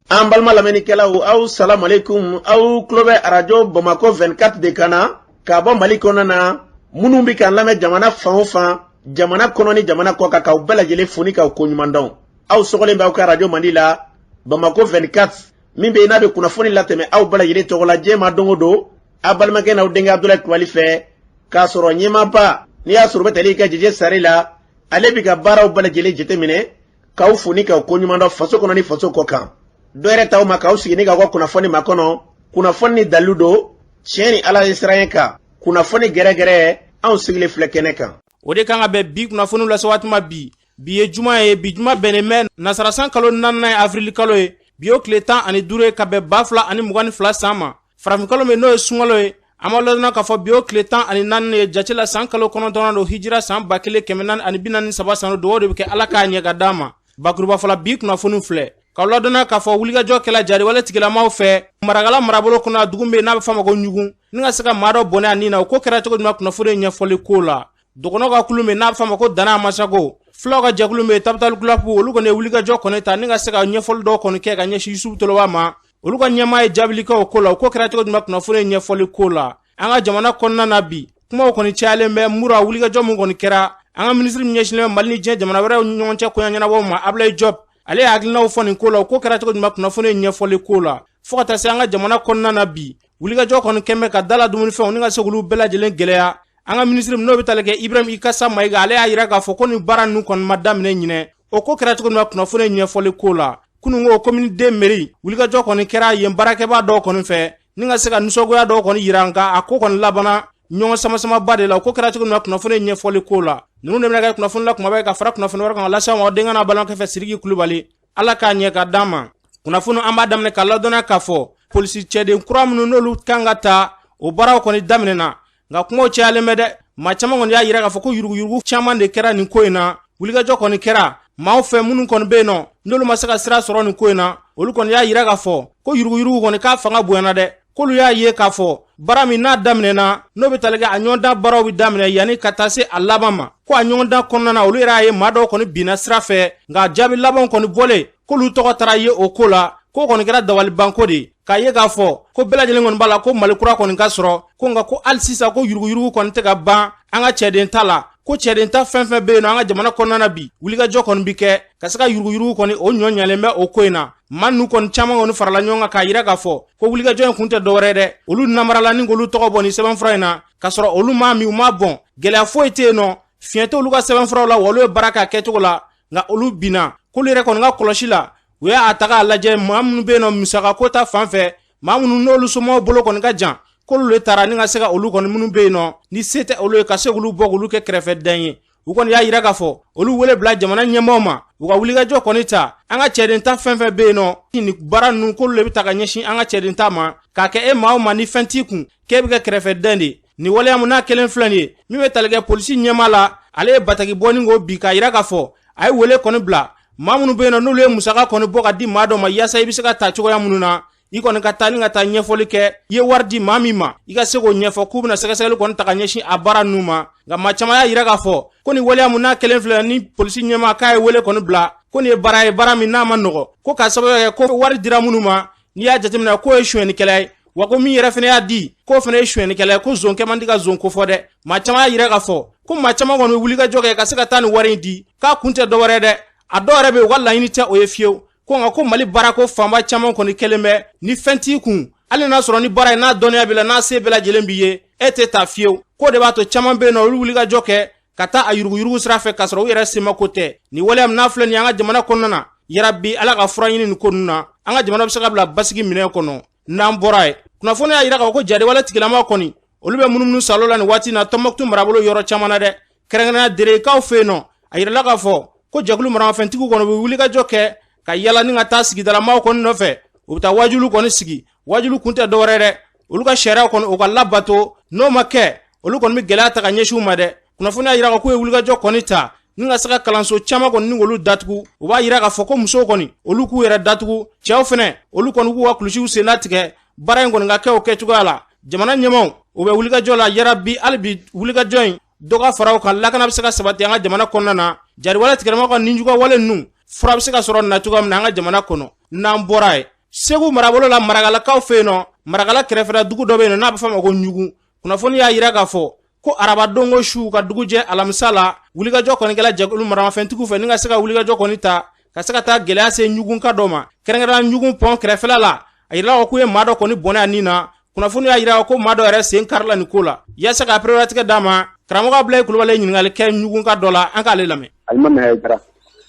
An balima lamɛnnikɛlaw, aw salamalekun. Aw tulo bɛ arajo Bamakɔ 24 de kan na k'a bɔ Mali kɔnɔna na. Minnu bɛ k'an lamɛn jamana fan o fan, jamana kɔnɔ ni jamana kɔ kan, k'aw bɛɛ lajɛlen fo ni k'aw koɲuman dɔn. Aw sɔgɔlen bɛ aw ka arajo mandi la, Bamakɔ 24, min bɛ yen n'a bɛ kunnafoni latɛmɛ aw bɛɛ lajɛlen tɔgɔ la diɲɛ ma don o don, aw balimakɛ n'aw denkɛ Abudulayi Kulubali fɛ, k'a sɔrɔ ɲɛmaaba n'i y'a sɔrɔ u bɛ tali kɛ Jeje Sare la, ale bɛ ka baaraw bɛɛ lajɛlen jateminɛ, k'aw fo ni k'aw koɲuman dɔn faso kɔnɔ ni faso kɔ kan. Dɔ yɛrɛ t'aw ma k'aw sigi ni k'aw ka kunnafoni makɔnɔ, kunnafoni ni dalilu don, tiɲɛ ni Ala ye siran kan, kunnafoni gɛrɛgɛrɛ, anw sigilen filɛ kɛnɛ kan. O de kan ka bɛn bi kunnafoniw lase waati ma bi. Bi ye juma ye, bi juma bɛnnen bɛ nasarasan kalo naaninan ye, avril kalo ye. Bi o tile 15 ye ka bɛn 2022 san ma. Farafinkalo min n'o ye sunkalo ye, an b'a ladɔnna k'a fɔ bi o tile 14 ye jate la, san kalo kɔnɔntɔnnan don, hijira san 1443 san. Dugawu de bɛ kɛ, Ala k'a ɲɛ ka d'an ma. Bakuruba fɔla, bi kunnafoniw filɛ k'aw ladɔnna k'a fɔ wulikajɔ kɛla jariwale tigilamaw fɛ Marakala marabolo kɔnɔ, dugu min n'a bɛ f'a ma ko Ɲugun, ni ka se ka maa dɔ bɔnɛ a nin na. O ko kɛra cogo jumɛn? Kunnafoni ɲɛfɔli ko la, dɔgɔnɔ ka kulu min n'a bɛ f'a ma ko Dana Masago, fulaw ka jɛkulu min Tabital Kulapu, olu kɔni ye wulikajɔ kɔni ta ni ka se ka ɲɛfɔli dɔw kɔni kɛ ka ɲɛsin Yusufu Toloba ma. Olu ka ɲɛmaa ye jaabili kɛ o ko la. O ko kɛra cogo jumɛn? Kunnafoni ɲɛfɔli ko la, an ka jamana kɔnɔna na bi, kumaw kɔni cayalen bɛ Mura wulikajɔ min kɔni kɛra, an ka minisiri min ɲɛsinnen bɛ Mali ni diɲɛ jamana wɛrɛw ni ɲɔgɔn cɛ koɲa ɲɛnabɔ ma, Abulayi Jɔp, ale ye hakilinaw fɔ nin ko la. O ko kɛra cogo jumɛn? Kunnafoni ɲɛfɔli ko la, fo ka taa se an ka jamana kɔnɔna na bi, wulikajɔ kɔni kɛn bɛ ka da la dumunifɛnw ni ka se k'olu bɛɛ lajɛlen gɛlɛya. An ka minisiri n'o bɛ tali kɛ Ibrahim Ikasa Mayiga, ale y'a jira k'a fɔ ko nin baara ninnu kɔni ma daminɛ ɲinɛ. O ko kɛra cogo min na? Kunnafoni ɲɛfɔli ko la, kununko commune deux mairie, wulikajɔ kɔni kɛra yen baarakɛbaa dɔw kɔni fɛ ni ka se ka nisɔngoya dɔw kɔni yira, nka a ko kɔni labanna ɲɔgɔn samasamaba de la. O ko kɛra cogo min na? Kunnafoni ɲɛfɔli ko la, ninnu de bɛna kɛ kunnafoni la kumaba ye ka fara kunnafoni wɛrɛ kan ka lase aw ma aw denkɛ n'a balimakɛ fɛ, Sidiki Kulubali. Ala k'a ɲɛ ka d'an ma. Kunnafoni, an b'a daminɛ ka ladɔnniya k'a fɔ polisi cɛden kura minnu n'olu kan ka ta, o baaraw kɔni daminɛna, nka kumaw cayalen bɛ dɛ. Maa caman kɔni y'a yira k'a fɔ ko yuruguyurugu caman de kɛra nin ko in na. Wulikajɔ kɔni kɛra maaw fɛ minnu kɔni bɛ yen nɔ, n'olu ma se ka sira sɔrɔ nin ko in na, olu kɔni y'a yira k'a fɔ ko yuruguyurugu kɔni k'a fanga bonyana dɛ, k'olu y'a ye k'a fɔ baara min n'a daminɛna, n'o bɛ tali kɛ a ɲɔgɔndan baaraw bɛ daminɛ yanni ka taa se a laban ma, ko a ɲɔgɔndan kɔnɔna na, olu yɛrɛ y'a ye maa dɔw kɔni binna sira fɛ, nka jaabi labanw kɔni bɔlen, k'olu tɔgɔ taara ye o ko la, k'o kɔni kɛra dabalibanko de ye, k'a ye k'a fɔ ko bɛɛ lajɛlen kɔni b'a la ko Mali kura kɔni ka sɔrɔ ko, nka ko hali sisan ko yuruguyurugu kɔni tɛ ka ban an ka cɛden ta la, ko cɛden ta fɛn fɛn bɛ yen nɔ an ka jamana kɔnɔna na bi, wulikajɔ kɔni bi kɛ ka se ka yuruguyurugu kɔni o ɲɔ ɲalen bɛ o ko in na. Maa ninnu kɔni caman kɔni farala ɲɔgɔn kan k'a yira k'a fɔ ko wulikajɔ in kun tɛ dɔwɛrɛ dɛ, olu namarala ni k'olu tɔgɔ bɔ nin sɛbɛnfura in na, k'a sɔrɔ olu m'a min, u m'a bɔn, gɛlɛya foyi tɛ yen nɔ, fiɲɛ tɛ olu ka sɛbɛnfuraw la, wa olu ye baara k'a kɛcogo la, nka olu binna. K'olu yɛrɛ kɔni ka kɔlɔsi la, u y'a ta k'a lajɛ, maa minnu bɛ yen nɔ musakako ta fan fɛ, maa minnu n'olu somɔgɔw bolo kɔni ka jan, k'olu de taara ni ka se ka olu kɔni minnu bɛ yen nɔ ni se tɛ olu ye, ka se k'olu bɔ k'olu kɛ kɛrɛfɛdɛn ye. U kɔni y'a yira k'a fɔ olu wele bila jamana ɲɛmaaw ma, u ka wulikajɔ kɔni ta an ka cɛden ta fɛn fɛn bɛ yen nɔ, nin baara ninnu k'olu de bɛ ta ka ɲɛsin an ka cɛden ta ma, k'a kɛ e maa o maa ni fɛn t'i kun, k'e bɛ kɛ kɛrɛfɛdɛn de ye. Nin waleya mun n'a kelen filɛ nin ye, min bɛ tali kɛ polisi ɲɛmaa la, ale ye bataki bɔ ni k'o bi k'a yira k'a fɔ a ye wele kɔni bila maa minnu bɛ yen nɔ n'olu ye musaka kɔni bɔ ka di maa dɔ ma, yaasa i bɛ se ka ta cogoya minnu na, i kɔni ka taa ni ka taa ɲɛfɔli kɛ, i ye wari di maa min ma, i ka se k'o ɲɛfɔ, k'u bɛna sɛgɛsɛgɛli kɔni ta ka ɲɛsin a baara ninnu ma. Nka maa caman y'a yira k'a fɔ ko nin waleya mun n'a kelen filɛ ni polisi ɲɛmaa k'a ye wele kɔni bila, ko nin ye baara ye, baara min n'a ma nɔgɔ, ko k'a sababu kɛ ko wari dira minnu ma, n'i y'a jateminɛ k'o ye sonyɛnikɛla ye, wa ko min yɛrɛ fana y'a di, k'o fana ye sonyɛnikɛla ye, ko zon kɛ man di ka zon kofɔ dɛ. Maa caman y'a yira k'a fɔ ko maa caman kɔni bɛ wulikajɔ kɛ ka se ka taa nin wari in di, k'a kun tɛ dɔwɛrɛ dɛ, a dɔw yɛrɛ bɛ yen, u ka laɲini tɛ o ye fiyewu, ko nka ko Mali baarako fanba caman kɔni kɛlen bɛ ni fɛn t'i kun, hali n'a sɔrɔ ni baara ye n'a dɔnniya b'i la, n'a se bɛɛ lajɛlen b'i ye, e tɛ taa fiyewu, k'o de b'a to caman bɛ yen nɔ, olu wulikajɔ kɛ ka taa a yuruguyurugu sira fɛ, k'a sɔrɔ u yɛrɛ semako tɛ. Nin waleya min n'a filɛ nin ye an ka jamana kɔnɔna na, yarabi Ala ka fura ɲini nin ko ninnu na, an ka jamana bɛ se ka bila basigi minɛn kɔnɔ. N'an bɔra yen, kunnafoni y'a yira k'a fɔ ko jadiwale tigilama kɔni, olu bɛ munumunu salo la nin waati na Tɔnbɔkutu marabolo yɔrɔ caman na dɛ, kɛrɛnkɛrɛnnenya Derekaw fɛ yen nɔ. A yirala k'a fɔ ko jɛkulu maramafɛntigiw kɔni bɛ wulikajɔ kɛ ka yala ni ka taa sigidalamaw kɔni nɔfɛ, u bɛ taa wajulu kɔni sigi. Wajulu kun tɛ dɔwɛrɛ dɛ, olu ka sariya kɔni u ka labato, n'o ma kɛ, olu kɔni bɛ gɛlɛya ta ka ɲɛsin u ma dɛ. Kunnafoni y'a yira k'u ye wulikajɔ kɔni ta ni ka se ka kalanso caman kɔni ni k'olu datugu. U b'a yira k'a fɔ ko musow kɔni, olu k'u yɛrɛ datugu, cɛw fɛnɛ, olu kɔni k'u ka kulusiw senna tigɛ, baara in kɔni ka kɛ o kɛcogoya la. Jamana ɲɛmaaw, u bɛ wulikajɔ la, yarabi hali bi wulikajɔ in dɔ ka fara o kan, lakana bɛ se ka sabati an ka jamana kɔnɔna na, jariwale tigilamaw ka ninjuguya wale ninnu fura bɛ se ka sɔrɔ na cogoya min na an ka jamana kɔnɔ. N'an bɔra yen, Segu marabolo la Marakalakaw fɛ yen nɔ, Marakala kɛrɛfɛla dugu dɔ bɛ yen nɔ n'a bɛ f'a ma ko Ɲugun. Kunnafoni y'a yira k'a fɔ ko arabadon ko su ka dugu jɛ alamisa la, wulikajɔ kɔni kɛla jɛkulu maramafɛntigiw fɛ ni ka se ka wulikajɔ kɔni ta ka se ka taa gɛlɛya se Ɲugunka dɔ ma, kɛrɛnkɛrɛnnenya Ɲugun pɔn kɛrɛfɛla la. A yirala k'u ye maa dɔ kɔni bɔnɛ a nin na. Kunnafoni y'a yira ko maa dɔ yɛrɛ sen karila nin ko la. Yaasa ka pereperelatigɛ d'a ma, karamɔgɔ Abulayi Kulubali ye ɲininkali kɛ Ɲugunka dɔ la, an k'ale lamɛn. Alimami Hayidara,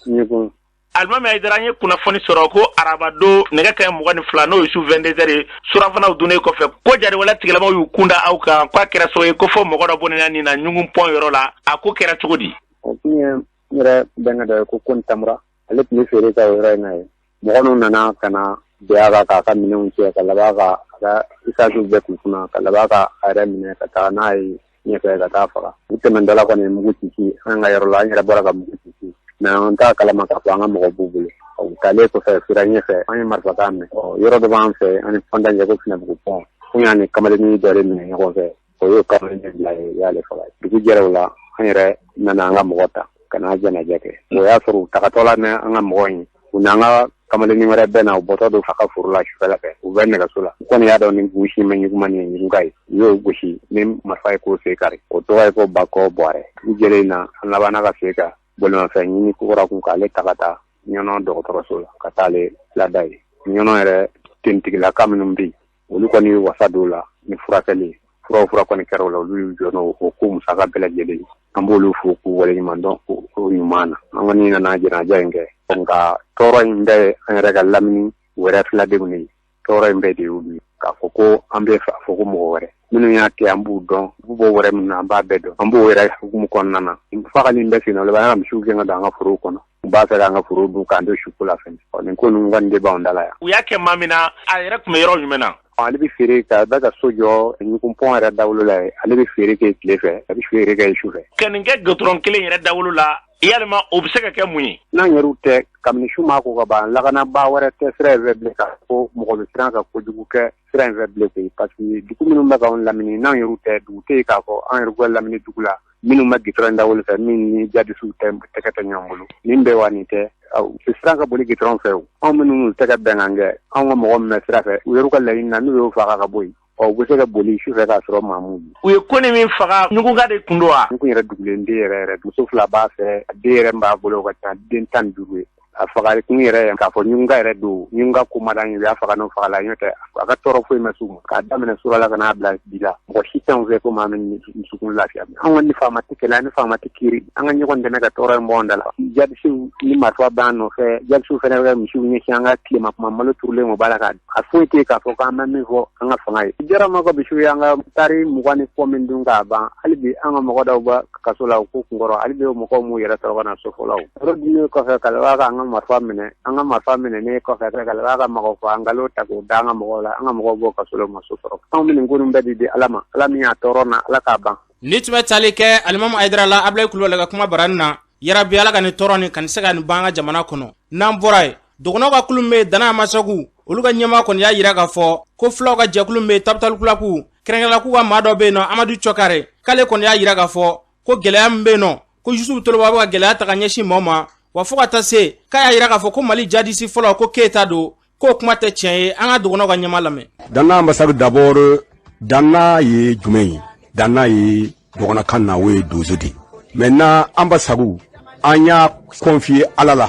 Ɲugun. Alimami Hayidara, an ye kunnafoni sɔrɔ ko arabadon nɛgɛ kanɲɛ 22, n'o ye su 22 heures ye, surafanaw dunnen kɔfɛ, ko jatigɛwale tigilamaw y'u kun da aw kan, k'a kɛra sababu ye ko fɔ mɔgɔ dɔ bɔnɛna nin na Ɲugun pɔn yɔrɔ la. A ko kɛra cogo di? O tun ye n yɛrɛ bɛnkɛ dɔ ye ko Koni Tamura, ale tun bɛ feere kɛ o yɔrɔ in na yen. Mɔgɔ ninnu nana ka na bin a kan k'a ka minɛnw cɛ, ka laban ka a ka esansiw bɛɛ k'u kunna, ka laban ka a yɛrɛ minɛ ka taa n'a ye ɲɛfɛ ka taa faga. U tɛmɛntɔla kɔni ye mugu ci ci an ka yɔrɔ la, an yɛrɛ bɔra ka mugu ci ci, mais an t'a kalama k'a fɔ an ka mɔgɔ b'u bolo. U taalen kɔfɛ sira ɲɛfɛ, an ye marifakan mɛn. Yɔrɔ dɔ b'an fɛ an ni Fanta cɛ ko Finɛbugu pɔn, kun y'a ni kamalennin dɔ de minɛ ɲɔgɔn fɛ, o y'o kamalennin bila yen, u y'ale faga. Dugu jɛra o la, an yɛrɛ nana an ka mɔgɔ ta ka n'a jɛnajɛ kɛ. O y'a sɔrɔ u tagatɔ la mɛ an ka mɔgɔ in, u n'an ka kamalennin wɛrɛ bɛɛ na, u bɔtɔ don fa ka foro la sufɛla fɛ, u bɛ nɛgɛso la. U kɔni y'a dɔn ni gosi ma ɲuguman ye ɲuguka ye, u y'o gosi ni marifa ye k'o sen kari. O tɔgɔ ye ko Bakɔ Buwarɛ. Dugu jɛlen na, an labanna ka se ka bolimafɛn ɲini kokura kun k'ale ta ka taa Ɲɔnɔ dɔgɔtɔrɔso la ka taa ale lada yen. Ɲɔnɔ yɛrɛ tentigilaka minnu bɛ yen, olu kɔni ye wasa don la ni furakɛli ye. Fura fura kɔni kɛra o la, olu y'u jɔ n'o ko musaka bɛɛ lajɛlen. An b'olu fo k'u waleɲuman dɔn o ɲuman na. An kɔni nana jɛnajɛ in kɛ, nka tɔɔrɔ in bɛɛ an yɛrɛ ka lamini wɛrɛ filadenw de ye. Tɔɔrɔ in bɛɛ de y'olu ye. K'a fɔ ko an bɛ a fɔ ko mɔgɔ wɛrɛ minnu y'a kɛ, an b'u dɔn, u b'o wɛrɛ minnu na, an b'a bɛɛ dɔn. An b'o yɛrɛ hukumu kɔnɔna na. Fagali in bɛɛ sen na, olu b'an ka misiw gɛn ka don an ka forow kɔnɔ. U b'a fɛ k'an ka foro dun k'an to suko la fɛnɛ. Ɔ, nin ko ninnu kɔni de b'anw da la yan. U y'a kɛ maa min na, a yɛrɛ tun bɛ yɔrɔ jumɛn na? Ale bɛ feere kɛ, a bɛ ka so jɔ Ɲugun pɔn yɛrɛ dawolo la yen. Ale bɛ feere kɛ tile fɛ, a bɛ feere kɛ su fɛ. Ka nin kɛ gudɔrɔn kelen yɛrɛ dawolo la, yalima o bɛ se ka kɛ mun ye? N'an yɛrɛw tɛ, kabini su ma ko ka ban, lakanabaa wɛrɛ tɛ sira in fɛ bilen k'a fɔ mɔgɔ bɛ siran ka kojugu kɛ sira in fɛ bilen koyi. Parce que dugu minnu bɛ k'anw lamini, n'an yɛrɛw tɛ, dugu tɛ yen k'a fɔ an yɛrɛ ka lamini dugu la minnu bɛ gudɔrɔn dawolo fɛ, min ni jadisiw tɛ tɛgɛ tɛ ɲɔgɔn bolo. Nin bɛɛ wa nin tɛ, u tɛ siran ka boli gudɔrɔn fɛ o. Anw minnu tɛ ka bɛnkan kɛ, anw ka mɔgɔ min bɛ sira fɛ, u yɛrɛ ka laɲini na, n'u y'o faga ka bɔ yen, ɔ, u bɛ se ka boli su fɛ k'a sɔrɔ maa m'u ye. U ye Koni min faga, Ɲugunka de tun don wa? Ɲugun yɛrɛ dugulen den yɛrɛ yɛrɛ, muso fila b'a fɛ, a den yɛrɛ b'a bolo, o ka ca den 15 ye. A fagali kun yɛrɛ k'a fɔ Ɲugunka yɛrɛ don, Ɲugunka ko man d'an ye, u y'a faga n'o fagala, n'o tɛ a ka tɔɔrɔ foyi ma s'u ma. K'a daminɛ sura la ka n'a bila bi la, mɔgɔ si t'anw fɛ ko maa min dusukun lafiya. An kɔni ni faama tɛ kɛlɛ, ni faama tɛ kiiri, an ka ɲɔgɔn dɛmɛ ka tɔɔrɔ in bɔ an da la. Jadisiw ni marifa b'an nɔfɛ, jadisiw fɛnɛ bɛ misiw ɲɛsin an ka tilema kuma malo turulen o b'a la, ka a foyi tɛ k'a fɔ k'an bɛ min fɔ an ka fanga ye. Jara ma ka misiw ye an ka tari 20 ni kɔ min dun k'a ban, hali bi an ka mɔgɔ dɔw bɛ kaso la u ko kunkɔrɔ, hali bi o mɔgɔw m'u yɛrɛ sɔrɔ ka na so fɔlɔ. Yɔrɔ dunnen kɔfɛ, ka laban k'an ka marifa minɛ, an ka marifa minɛnen kɔfɛ, ka laban ka mɔgɔ faa nkalon ta k'o da an ka mɔgɔw la, an ka mɔgɔw bɔ kaso la, u ma so sɔrɔ. Anw bɛ nin ko ninnu bɛɛ de di Ala ma, Ala min y'a tɔɔrɔ na, Ala k'a ban. Ni tun bɛ tali kɛ Alimamu Hayidara la, Abulayi Kulubali ka kuma barani na. Yarabi Ala ka nin tɔɔrɔ nin ka nin se ka nin ban an ka jamana kɔnɔ. N'an bɔra yen, dɔgɔnɔw ka kulu min bɛ yen, Dana Amasagu, olu ka ɲɛmaa kɔni y'a yira k'a fɔ ko fulaw ka jɛkulu min bɛ yen, Tabital Kulaku, kɛrɛnkɛrɛnnenya k'u ka maa dɔ bɛ yen nɔ, Amadu Cɔkare, k'ale kɔni y'a yira k'a fɔ ko gɛlɛya min bɛ yen nɔ, ko Yusufu Toloba bɛ ka gɛlɛya ta ka ɲɛsin maaw ma, wa fo ka taa se k'a y'a yira k'a fɔ ko Mali jadisi fɔlɔ ko Keyita don, k'o kuma tɛ tiɲɛ ye. An ka dɔgɔnɔw ka ɲɛmaa lamɛn. Danna Ambassade d'abord, Danna ye jumɛn ye? Danna ye dɔgɔnɔkan na, o ye donso de ye. Maintenant, Ambassade, an y'a confier Ala la.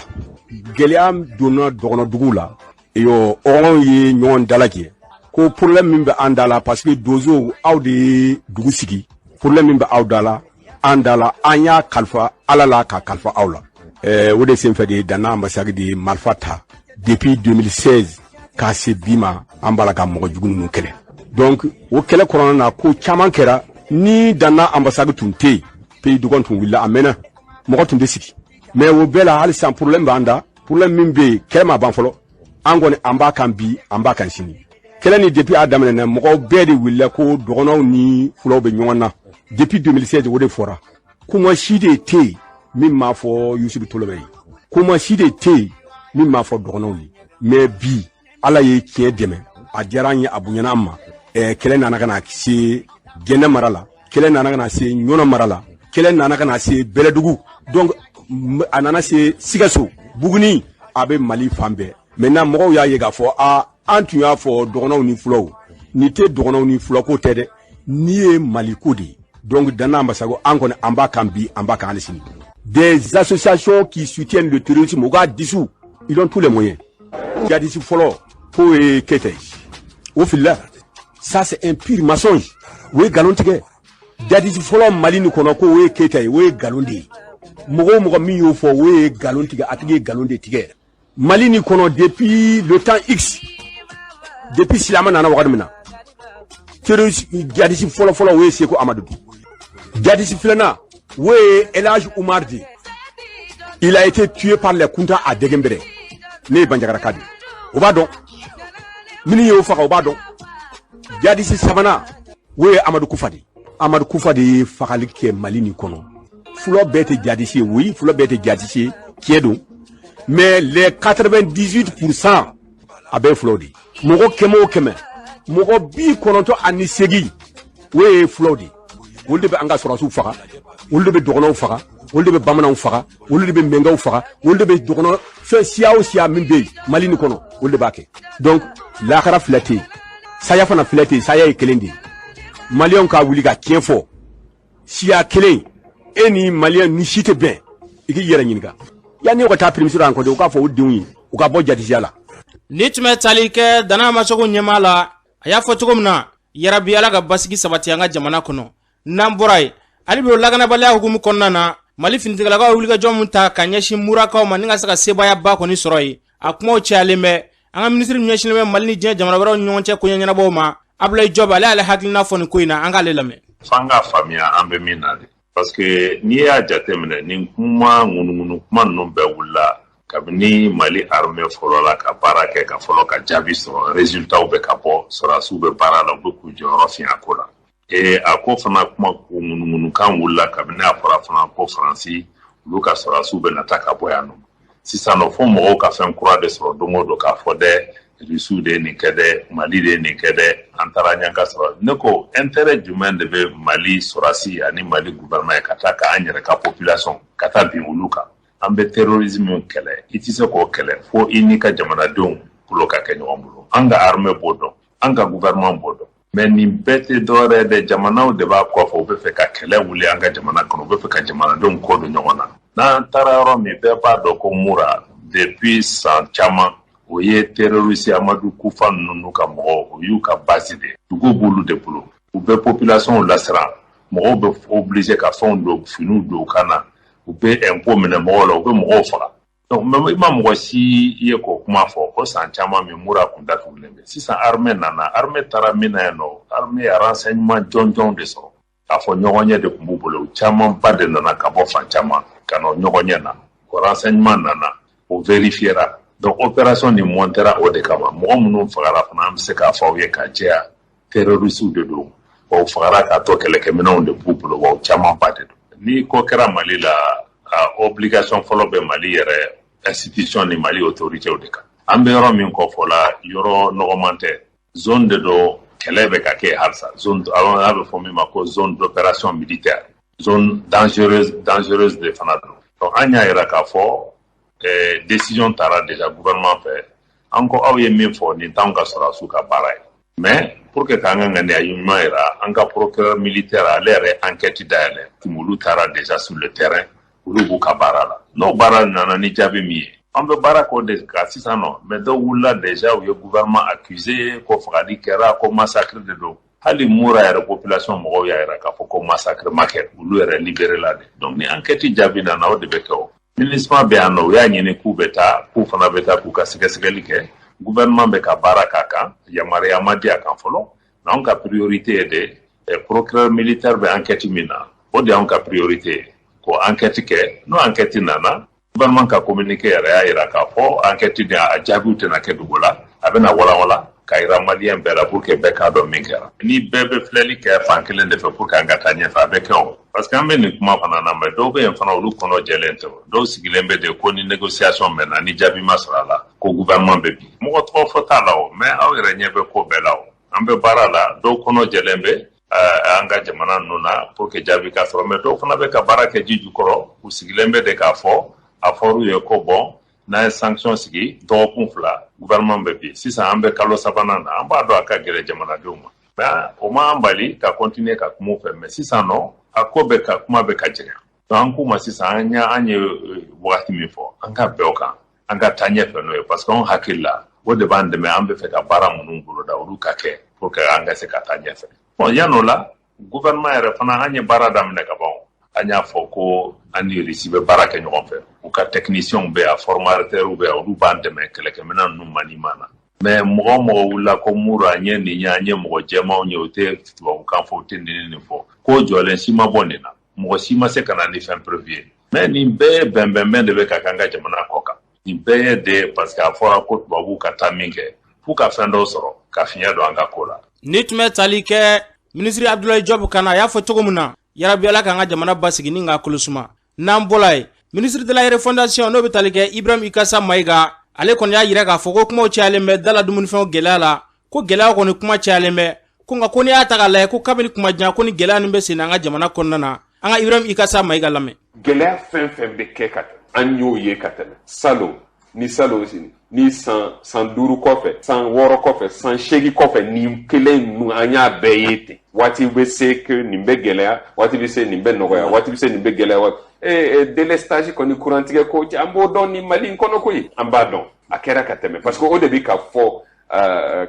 Gɛlɛya donna dɔgɔnɔduguw la, iyo ɔgɔnw ye ɲɔgɔn dalajɛ ko problème min bɛ an da la, parce que donsow, aw de ye dugu sigi, problème min bɛ aw da la, an da la, an y'a kalifa Ala la ka kalifa aw la. O de senfɛ de, Danna Ambassade de ye marifa ta depuis 2016 k'a se bi ma, an b'a la ka mɔgɔ jugu ninnu kɛlɛ. Donc o kɛlɛ kɔnɔna na, ko caman kɛra. Ni Danna Ambassade tun tɛ yen, pays dogon tun wulila a mɛnna, mɔgɔ tun tɛ sigi. Mais o bɛɛ la, hali sisan problème b'an da. Problème min bɛ yen, kɛlɛ ma ban fɔlɔ. An kɔni, an b'a kan bi, an b'a kan sini. Kɛlɛ ni depuis a daminɛna, mɔgɔw bɛɛ de wulila ko dɔgɔnɔw ni fulaw bɛ ɲɔgɔn na. Depuis 2016, o de fɔra. Kuma si de tɛ yen min m'a fɔ Yusufu Toloba ye, kuma si de tɛ yen min m'a fɔ dɔgɔnɔw ye. Mais bi, Ala ye tiɲɛ dɛmɛ, a diyara an ye, a bonyana an ma. Kɛlɛ nana ka na se Gɛnɛ mara la, kɛlɛ nana ka na se Ɲɔnɔ mara la, kɛlɛ nana ka na se Bɛlɛdugu, donc a nana se Sikaso, Buguni, a bɛ Mali fan bɛɛ. Maintenant, mɔgɔw y'a ye k'a fɔ a An tun y'a fɔ dɔgɔnɔw ni fulaw, nin tɛ dɔgɔnɔw ni fulako tɛ dɛ, nin ye Maliko de ye. Donc Dan Ambasagu, an kɔni an b'a kan bi, an b'a kan hali sini. Des associations qui soutiennent le terrorisme, u k'a dissous, ils ont tous les moyens. Djihadiste fɔlɔ k'o ye Keyita ye, o filila. Ça, c'est un pur mensonge, o ye nkalon tigɛ. Djihadiste fɔlɔ Mali nin kɔnɔ, k'o ye Keyita ye, o ye nkalon de ye. Mɔgɔ o mɔgɔ min y'o fɔ, o ye nkalon tigɛ, a tigi ye nkalon de tigɛ. Mali nin kɔnɔ, depuis le temps X, depuis silamɛ nana wagati min na, terroriste djihadiste fɔlɔ fɔlɔ, o ye Seko Amadu. Djihadiste filanan, o ye El Hadj Umar de. Il a été tué par les Kunta à Degembere. Ne ye Banjagaraka de ye, o b'a dɔn. Minnu y'o faga, o b'a dɔn. Djihadiste sabanan, o ye Amadu Kufa de ye. Amadu Kufa de ye fagali kɛ Mali nin kɔnɔ. Fula bɛɛ tɛ djihadiste ye, oui, fula bɛɛ tɛ djihadiste ye, tiɲɛ don, mais les 98%, a bɛɛ ye fulaw de ye. Mɔgɔ 100 o 100, mɔgɔ 98, o ye fulaw de ye. Olu de bɛ an ka sɔrɔdasiw faga, olu de bɛ dɔgɔnɔw faga, olu de bɛ bamananw faga, olu de bɛ mɛnkaw faga, olu de bɛ dɔgɔnɔ fɛn siya o siya min bɛ yen Mali nin kɔnɔ, olu de b'a kɛ. Donc lahara filɛ tɛ yen, saya fana filɛ tɛ yen, saya ye kelen de ye. Maliyɛnw ka wuli ka tiɲɛ fɔ. Siya kelen, e ni maliyɛn ni si tɛ bɛn, i k'i yɛrɛ ɲininka. Yanni ka taa premier ministre rencontrer, u k'a fɔ u denw ye u ka bɔ jadisiya la. Ni tun bɛ tali kɛ Dan Amasogo ɲɛmaa la, a y'a fɔ cogo min na, yarabi Ala ka basigi sabati an ka jamana kɔnɔ. N'an bɔra yen, hali bi o lakanabaliya hukumu kɔnɔna na, Mali finitigilakaw ye wulikajɔ min ta ka ɲɛsin Murakaw ma ni ka se ka sebaayaba kɔni sɔrɔ yen, a kumaw cayalen bɛ. An ka minisiri min ɲɛsinnen bɛ Mali ni diɲɛ jamana wɛrɛw ni ɲɔgɔn cɛ koɲɛ ɲɛnabɔw ma, Abulayi Jɔb, ale y'ale hakilina fɔ nin ko in na, an k'ale lamɛn. F'an k'a faamuya an bɛ min na de, parce que n'i y'a jateminɛ, nin kuma ŋunuŋunu kuma ninnu bɛɛ wulila kabini Mali armée fɔlɔ la ka baara kɛ, ka fɔlɔ ka jaabi sɔrɔ, résultats bɛ ka bɔ, sɔrɔdasiw bɛ baara la, u bɛ k'u jɔyɔrɔ fiɲɛ a ko la. E a ko fana kuma ŋunuŋunukan wulila kabini a fɔra fana ko Faransi olu ka sɔrɔdasiw bɛ na taa ka bɔ yan nɔ. Sisan nɔ, fo mɔgɔw ka fɛn kura de sɔrɔ don o don k'a fɔ dɛ, Rusiw de ye nin kɛ dɛ, Mali de ye nin kɛ dɛ, an taara ɲan ka sɔrɔ. Ne ko intérêt jumɛn de bɛ Mali sɔrɔdasi ani Mali gouvernement ye ka taa k'an yɛrɛ ka population ka taa bin olu kan? An bɛ terrorisme kɛlɛ, i tɛ se k'o kɛlɛ fo i n'i ka jamanadenw bolo ka kɛ ɲɔgɔn bolo. An ka armée b'o dɔn, an ka gouvernement b'o dɔn, mais nin bɛɛ tɛ dɔwɛrɛ ye dɛ, jamanaw de b'a kɔfɛ, u bɛ fɛ ka kɛlɛ wuli an ka jamana kɔnɔ, u bɛ fɛ ka jamanadenw kɔ don ɲɔgɔn na. N'an taara yɔrɔ min, bɛɛ b'a dɔn ko Mura, depuis san caman, o ye terroriste Amadu Kufa ninnu ka mɔgɔw, o y'u ka base de ye, dugu b'olu de bolo, u bɛ population lasiran, mɔgɔw bɛ obligé ka fɛnw don, finiw don u kan na, u bɛ impôt minɛ mɔgɔw la, u bɛ mɔgɔw faga. Donc mais i ma mɔgɔ si ye k'o kuma fɔ o san caman min Mura kun datugulen bɛ. Sisan armée nana, armée taara min na yen nɔ, armée ye renseignement jɔnjɔn de sɔrɔ k'a fɔ ɲɔgɔn ɲɛ de tun b'u bolo, camanba de nana ka bɔ fan caman ka na ɲɔgɔn ɲɛ na, o renseignement nana, o vérifiera. Donc opération nin montera o de kama. Mɔgɔ minnu fagara fana, an bɛ se k'a fɔ aw ye ka jɛya, terroriste de don wa, u fagara k'a to kɛlɛkɛminɛnw de b'u bolo wa, u camanba de don. Ni ko kɛra Mali la, a obligation fɔlɔ bɛ Mali yɛrɛ institution ni Mali autorités de kan. An bɛ yɔrɔ min kɔfɔ la, yɔrɔ nɔgɔman tɛ, zone de don, kɛlɛ bɛ ka kɛ halisa, zone a bɛ fɔ min ma ko zone d'opération militaire, zone dangereuse, dangereuse de fana don. Donc an y'a yira k'a fɔ décision taara déjà gouvernement fɛ. An ko aw ye min fɔ, nin t'anw ka sɔrɔdasiw ka baara ye, mais pour que k'an ka ŋaniya ɲuman yira, an ka procureur militaire, ale yɛrɛ enquête dayɛlɛ, olu taara déjà sur le terrain, olu b'u ka baara la. N'o baara nana ni jaabi min ye, an bɛ baara k'o de kan sisan nɔ. Mais dɔw wulila déjà, u ye gouvernement accusé ko fagali kɛra, ko massacre de don. Hali Mura yɛrɛ population mɔgɔw y'a yira k'a fɔ ko massacre ma kɛ, olu yɛrɛ libéré la de. Donc ni enquête jaabi nana, o de bɛ kɛ. O MINUSMA bɛ yan nɔ, u y'a ɲini k'u bɛ taa, k'u fana bɛ taa k'u ka sɛgɛsɛgɛli kɛ. Gouvernement bɛ ka baara k'a kan, yamaruya ma di a kan fɔlɔ, mais anw ka priorité ye de, procureur militaire bɛ enquête min na, o de y'anw ka priorité ye, k'o enquête kɛ. N'o enquête nana, gouvernement ka communiqué yɛrɛ y'a yira k'a fɔ enquête ni a jaabiw tɛna kɛ dogo la, a bɛna walawala ka yira maliyɛn bɛɛ la pour que bɛɛ k'a dɔn min kɛra. Ni bɛɛ bɛ filɛli kɛ fan kelen de fɛ pour que an ka taa ɲɛfɛ, a bɛ kɛ o, parce que an bɛ nin kuma fana na, mais dɔw bɛ yen fana, olu kɔnɔ jɛlen tɛ. O dɔw sigilen bɛ de ko ni négociation mɛnna, ni jaabi ma sɔrɔ a la, ko gouvernement bɛ bin. Mɔgɔ tɔgɔ fɔ t'a la o, mais aw yɛrɛ ɲɛ bɛ ko bɛɛ la o. An bɛ baara la, dɔw kɔnɔ jɛlen bɛ an ka jamana ninnu na pour que jaabi ka sɔrɔ, mais dɔw fana bɛ ka baara kɛ ji jukɔrɔ, u sigilen bɛ de k'a fɔ a fɔr'u ye ko bon. N'an ye sanction sigi dɔgɔkun 2, gouvernement bɛ bin. Sisan an bɛ kalo sabanan na, an b'a dɔn a ka gɛlɛn jamanadenw ma. Mais o m'an bali ka continuer ka kuma u fɛ. Mais sisan nɔ, a ko bɛ ka kuma bɛ ka jɛngɛ. Donc an k'u ma sisan, an ye wagati min fɔ, an ka bɛn o kan, an ka taa ɲɛfɛ n'o ye, parce que anw hakili la, o de b'an dɛmɛ. An bɛ fɛ ka baara minnu boloda, olu ka kɛ pour que an ka se ka taa ɲɛfɛ. Bon, yan'o la, gouvernement yɛrɛ fana, an ye baara daminɛ ka ban. An y'a fɔ ko an ni Russie bɛ baara kɛ ɲɔgɔn fɛ, u ka techniciens bɛ yan, formateurs bɛ yan, olu b'an dɛmɛ kɛlɛkɛminɛn ninnu maniement na. Mais mɔgɔ o mɔgɔ wulila ko muru, an ye nin ye, an ye mɔgɔ jɛmanw ye, u tɛ tubabukan fɔ, u tɛ nin nin fɔ, ko jɔlen si ma bɔ nin na, mɔgɔ si ma se ka na ni fɛn preuve ye. Mais nin bɛɛ ye bɛnbɛnbɛn de bɛ ka k'an ka jamana kɔ kan. Nin bɛɛ ye de parce que a fɔra ko tubabuw ka taa min kɛ f'u ka fɛn dɔw sɔrɔ ka fiɲɛ don an ka ko la. Ni tun bɛ tali kɛ minisiri Abdoulaye Diop kan na, a y'a fɔ cogo min na, yarabi Ala k'an ka jamana basigi ni k'a kolosuma. N'an bɔla yen, ministre de la refondation, n'o bɛ tali kɛ Ibrahim Ikasa Mayiga, ale kɔni y'a yira k'a fɔ ko kumaw cayalen bɛ da la dumunifɛnw gɛlɛya la, ko gɛlɛya kɔni kuma cayalen bɛ, ko nka ko n'i y'a ta k'a lajɛ, ko kabini kuma jan ko ni gɛlɛya nin bɛ sen an ka jamana kɔnɔna na. An ka Ibrahim Ikasa Mayiga lamɛn. Gɛlɛya fɛn fɛn bɛ kɛ ka tɛmɛ, an y'o ye ka tɛmɛ. Salon ni salon, sini ni san 5 kɔfɛ, san 6 kɔfɛ, san 8 kɔfɛ, nin kelen ninnu, an y'a bɛɛ ye ten. Waati bɛ se que nin bɛ gɛlɛya, waati bɛ se nin bɛ nɔgɔya, waati bɛ se nin bɛ gɛlɛya. Délestage kɔni, kurantigɛ ko, an b'o dɔn ni Mali in kɔnɔ koyi. An b'a dɔn a kɛra ka tɛmɛ, parce que o de bɛ ka fɔ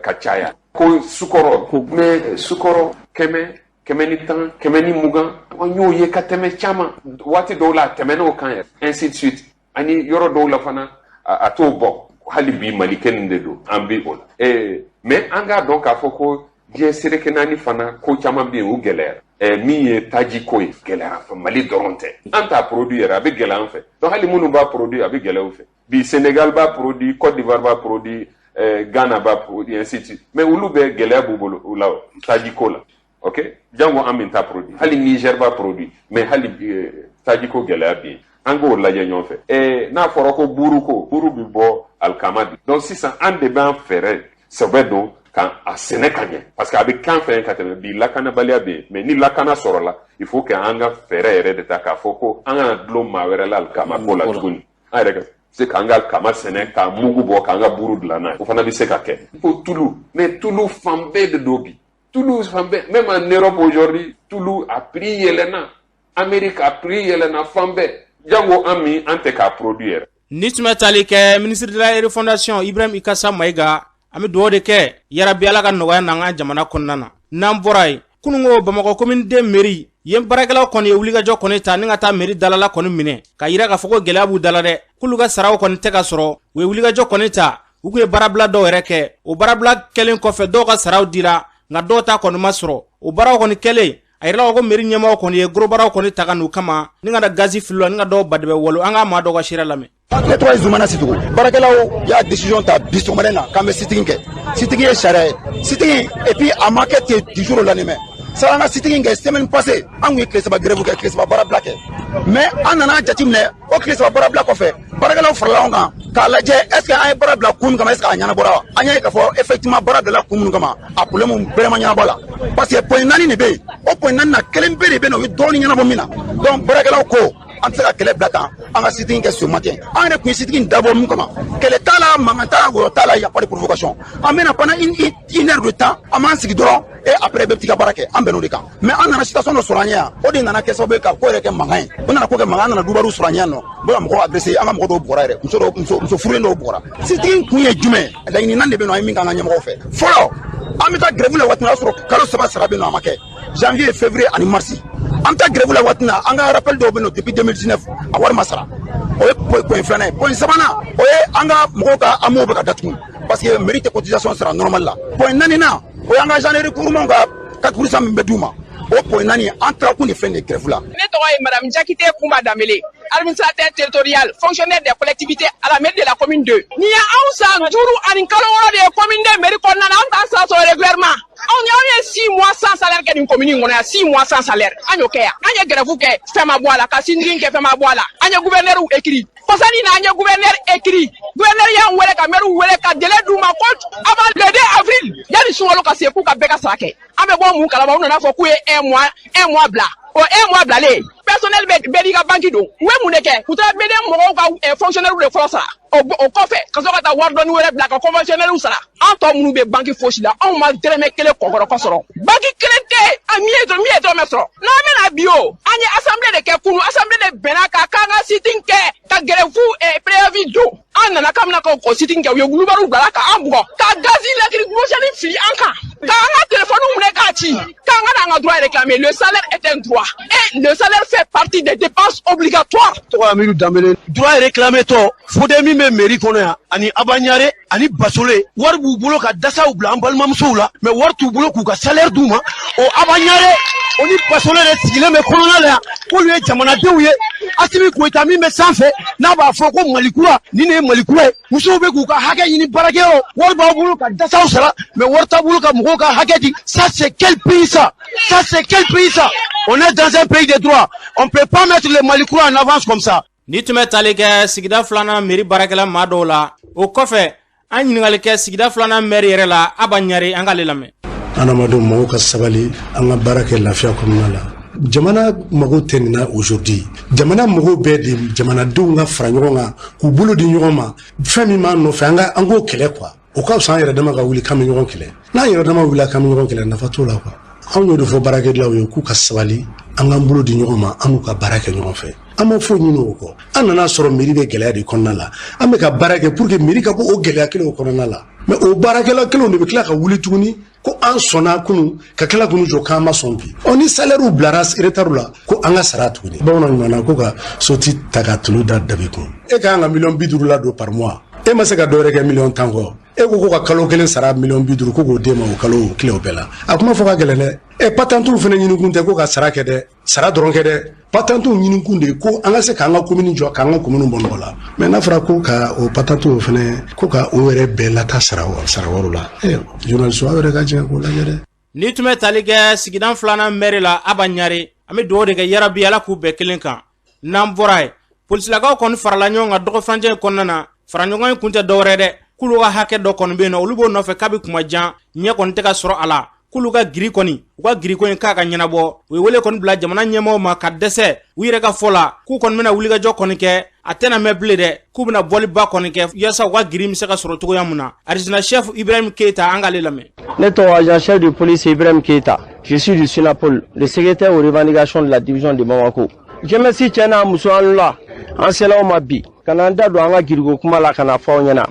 ka caya ko sukɔrɔ. Mais sukɔrɔ 100, 110, 120, an y'o ye ka tɛmɛ caman. Waati dɔw la, a tɛmɛn'o kan yɛrɛ, ainsi de suite. Ani yɔrɔ dɔw la fana, a t'o bɔ. Hali bi, Mali kelen de don, an bɛ o la. Mais an k'a dɔn k'a fɔ ko diɲɛ seleke naani fana, ko caman bɛ yen, o gɛlɛyara. Min ye taji ko ye, gɛlɛyara fɛ. Mali dɔrɔn tɛ, an t'a produit yɛrɛ, a bɛ gɛlɛya an fɛ. Donc hali minnu b'a produit, a bɛ gɛlɛya u fɛ. Bi, Sénégal b'a produit, Côte d'Ivoire b'a produit, Ghana b'a produit, ainsi de suite. Mais olu bɛɛ, gɛlɛya b'u bolo u la taji ko la. Ok, jango an min t'a produit. Hali Niger b'a produit, mais hali taji ko gɛlɛya bɛ yen. An k'o lajɛ ɲɔgɔn fɛ. N'a fɔra ko buru, ko buru bɛ bɔ alikama de. Donc sisan, an de b'an fɛɛrɛ sɛbɛ don ka a sɛnɛ ka ɲɛ, parce que a bɛ kan fɛn ka tɛmɛ. Bi, lakanabaliya bɛ yen, mais ni lakana sɔrɔla, il faut que an ka fɛɛrɛ yɛrɛ de ta k'a fɔ ko an kana dulon maa wɛrɛ la alikama ko la tuguni. An yɛrɛ ka se k'an ka alikama sɛnɛ, k'a mugu bɔ, k'an ka buru dilan n'a ye, o fana bɛ se ka kɛ. Ko tulu, mais tulu fan bɛɛ de don bi, tulu fan bɛɛ. Même en Europe aujourd'hui, tulu a prix yɛlɛnna, Amérique a prix yɛlɛnna, fan bɛɛ. Jango an min an tɛ k'a produit yɛrɛ. Ni tun bɛ tali kɛ ministre de la refondation Ibrahim Ikasa Mayiga, an bɛ dugawu de kɛ, yarabi Ala ka nɔgɔya n'an ka jamana kɔnɔna na. N'an bɔra yen, kununko Bamakɔ commune deux mairie yen, baarakɛlaw kɔni ye wulikajɔ kɔni ta ni ka taa mairie dalala kɔni minɛ, ka yira k'a fɔ ko gɛlɛya b'u dala dɛ, k'olu ka saraw kɔni tɛ ka sɔrɔ. U ye wulikajɔ kɔni ta, u kun ye baarabila dɔw yɛrɛ kɛ. O baarabila kɛlen kɔfɛ, dɔw ka saraw dira, nka dɔw ta kɔni ma sɔrɔ. O baaraw kɔni kɛlen, a yirala ko mairie ɲɛmɔgɔ kɔni ye gros brasw kɔni ta ka n'u kama ni ka na gazi fili la ni ka dɔw badɛbɛ walo. An ka maa dɔw ka sira lamɛn. Ne tɔgɔ ye Zumana Situgu. Baarakɛlaw y'a décision ta bi sɔgɔmada in na k'an bɛ sit-in kɛ. Sit-in ye sariya ye, sit-in, et puis a ma kɛ ten du jour au lendemain. Sara an ka sit-in kɛ, semaine passée, an kun ye tile 3 grève kɛ, tile 3 baarabila kɛ. Mais an nana jateminɛ, o tile 3 baarabila kɔfɛ, baarakɛlaw farala ɲɔgɔn kan k'a lajɛ est ce que an ye baara bila kun min kama, est ce que a ɲɛnabɔra wa? An y'a ye k'a fɔ effectivement, baara bilala kun minnu kama, a problème bɛrɛ ma ɲɛnabɔ a la, parce que point 4 de bɛ yen. O point 4 na, kelen bɛɛ de bɛ yen nɔ, o ye dɔɔnin ɲɛnabɔ min na. Donc baarakɛlaw ko an tɛ se ka kɛlɛ bila tan, an ka sit-in kɛ ce matin. An yɛrɛ kun ye sit-in dabɔ mun kama? Kɛlɛ t'a la, mankan t'a la, wɔyɔ t'a la, y a pas de provocation. An bɛna pendant une heure de temps, an b'an sigi dɔrɔn et après bɛɛ bɛ t'i ka baara kɛ. An bɛnn'o de kan. Mais an nana situation dɔ sɔrɔ an ɲɛ yan, o de nana kɛ sababu ye ka ko yɛrɛ kɛ mankan ye. O nana ko kɛ mankan, an nana dubaru sɔrɔ an ɲɛ yan nɔ, bɛ ka mɔgɔw agressé. An ka mɔgɔ dɔw bugɔra yɛrɛ, muso dɔw, muso furulen dɔw bugɔra. Sit-in kun ye jumɛn ye? Laɲini naani de bɛ yen nɔ, an ye min k'an ka ɲɛmɔgɔw fɛ. Fɔlɔ, an bɛ taa grève la waati min na, o y'a sɔrɔ kalo 3 sara bɛ yen nɔ, a ma kɛ, janvier, février ani mars. An bɛ taa grève la waati min na, an ka rappel dɔw bɛ yen nɔ depuis 2019, a wari ma sara. O ye point filanan ye. Point sabanan, o ye an ka mɔgɔw ka AMO bɛ ka datugu, parce que mairie tɛ cotisation sara normal la. Point naaninan, o y'an ka agent de recouvrement ka 4 % min bɛ d'u ma. O point 4, an taara kun de filɛ nin ye grève la. Ne tɔgɔ ye madame Jakite Kunba Danbele, administrateur territorial, fonctionnaire des collectivités à la mairie de la commune 2. Nin ye anw san 5 ani kalo 6 de ye commune 2 mairie kɔnɔna na, anw t'an sara sɔrɔ régulièrement. Anw ye 6 mois sans salaire kɛ nin commune in kɔnɔ yan, 6 mois sans salaire. An y'o kɛ yan. An ye grève kɛ, fɛn ma bɔ a la, ka sit-in kɛ, fɛn ma bɔ a la. An ye gouverneur écrit. Kɔsani na, an ye gouverneur écrit. Gouverneur y'an wele ka maire wele ka délai d'u ma ko avant le 2 avril, yanni sunkalo ka se, k'u ka bɛɛ ka sara kɛ. An bɛ bɔ mun kalama? U nana fɔ k'u ye un mois bila. O un mois bilalen, personnel bɛ bɛɛ n'i ka banque don. U ye mun de kɛ? U taara BDM mɔgɔw ka fonctionnaire de fɔlɔ sara. O kɔfɛ, ka sɔrɔ ka taa wari dɔɔni wɛrɛ bila ka conventionnel sara. An tɔ minnu bɛ banque fosi la, anw ma dɛrɛmɛ kelen kɔkɔrɔkɔ sɔrɔ. Banque kelen tɛ yen, min ye dɔrɔmɛ sɔrɔ. N'an bɛna bi o, an ye assemblée de kɛ kunu. Assemblée de bɛnna kan k'an ka sit-in kɛ ka grève préavis don. An nana k'an bɛna k'o sit-in kɛ, u ye wulibariw bila ka an bugɔ, ka gaz lacrymogène fili an kan, k'an ka téléphone minɛ k'a ci, k'an ka n'an ka droit réclamer. Le salaire est un droit et le salaire fait partie des dépenses obligatoires. Tɔgɔ Amidu Danbele. Droit réclamé tɔ Fode min bɛ mairie kɔnɔ yan, ani Abaɲare ani Basole, wari b'u bolo ka dasaw bila an balimamusow la, mais wari t'u bolo k'u ka salaire d'u ma. O Abaɲare, o ni Basole de sigilen bɛ kɔnɔna la yan, k'olu ye jamanadenw ye. Asimi Goyita min bɛ sanfɛ, n'a b'a fɔ ko Mali kura, nin de ye Mali kura ye. Musow bɛ k'u ka hakɛ ɲini baarakɛyɔrɔ, wari b'aw bolo ka dasaw sara, mais wari t'a bolo ka mɔgɔw ka hakɛ di. Ça, c'est quel pays, ça? Ça, c'est quel pays, ça? On est dans un pays de droit, on peut pas mettre le Mali kura en avance comme ça. Ni tun bɛ tali kɛ sigida filanan mairie baarakɛla maa dɔw la. O kɔfɛ, an ɲininkali kɛ sigida filanan maire yɛrɛ la, Aba Ɲare, an k'ale lamɛn. Adamadenw, mɔgɔw ka sabali, an ka baara kɛ lafiya kɔnɔna la. Jamana mago tɛ nin na aujourd'hui. Jamana mago bɛɛ de, jamanadenw ka fara ɲɔgɔn kan k'u bolo di ɲɔgɔn ma. Fɛn min b'an nɔfɛ, an ka an k'o kɛlɛ quoi. O ka fisa an yɛrɛ dama ka wuli k'an bɛ ɲɔgɔn kɛlɛ. N'an yɛrɛ dama wulila k'an bɛ ɲɔgɔn kɛlɛ, nafa t'o la quoi. Anw y'o de fɔ baarakɛlaw ye, k'u ka sabali, an k'an bolo di ɲɔgɔn ma, an n'u ka baara kɛ ɲɔgɔn fɛ. An ma foyi ɲini o kɔ. An nana sɔrɔ mairie bɛ gɛlɛya de kɔnɔna la. An bɛ ka baara kɛ pour que mairie ka bɔ o gɛlɛya kelenw kɔnɔna la, mais o baarakɛla kelenw de bɛ tila ka wuli tuguni ko an sɔnna kunu, ka tila k'u jɔ k'an ma sɔn bi. Ɔ, ni salaire bilara retard la, ko an ka sara tuguni. Bamananw ɲuman na ko ka soti ta ka tulu da dabi kun. E ka kan ka miliyɔn 50 la don par mois, e ma se ka dɔwɛrɛ kɛ miliyɔn 10 kɔ. E ko ko ka kalo kelen sara miliyɔn 50, ko k'o d'e ma o kalo o tile o bɛɛ la. A kuma fɔ ka gɛlɛn dɛ. Ɛ, patantiw fana ɲinikun tɛ ko ka sara kɛ dɛ, sara dɔrɔn kɛ dɛ. Patantiw ɲinikun de ko an ka se k'an ka komini jɔ, k'an ka komini bɔ nɔgɔ la. Mais n'a fɔra ko ka o patantiw fana, ko ka o yɛrɛ bɛɛ lata sara sara wariw la, ɛ, journaliste, aw yɛrɛ ka jɛ k'o lajɛ dɛ. Ni tun bɛ tali kɛ sigida filanan maire la, Aba Ɲare. An bɛ dugawu de kɛ yarabi, Ala k'u bɛɛ kelen kan. N'an bɔra yen, polisilakaw kɔni farala ɲɔgɔn kan dɔgɔ furancɛ in kɔnɔna na. Fara ɲɔgɔn in kun tɛ dɔwɛrɛ dɛ, k'olu ka hakɛ dɔ kɔni bɛ yen nɔ, olu b'o nɔfɛ kabi kuma jan, ɲɛ kɔni tɛ ka sɔrɔ a la. K'olu ka grille kɔni, u ka grille ko in k'a ka ɲɛnabɔ. U ye wele kɔni bila jamana ɲɛmɔgɔw ma ka dɛsɛ. U yɛrɛ ka fɔ la, k'u kɔni bɛna wulikajɔ kɔni kɛ, a tɛna mɛn bilen dɛ, k'u bɛna bɔliba kɔni kɛ yaasa u ka grille bɛ se ka sɔrɔ cogoya mun na. Adjudant chef Ibrahim Keita, an k'ale lamɛn. Ne tɔgɔ agent chef de police Ibrahim Keita. Je suis du Synapol, le secrétaire aux revendications de la division de Bamako. GMS cɛ n'a muso, an la an sela aw ma bi ka na an da don an ka grille ko kuma la, ka na fɔ aw ɲɛna.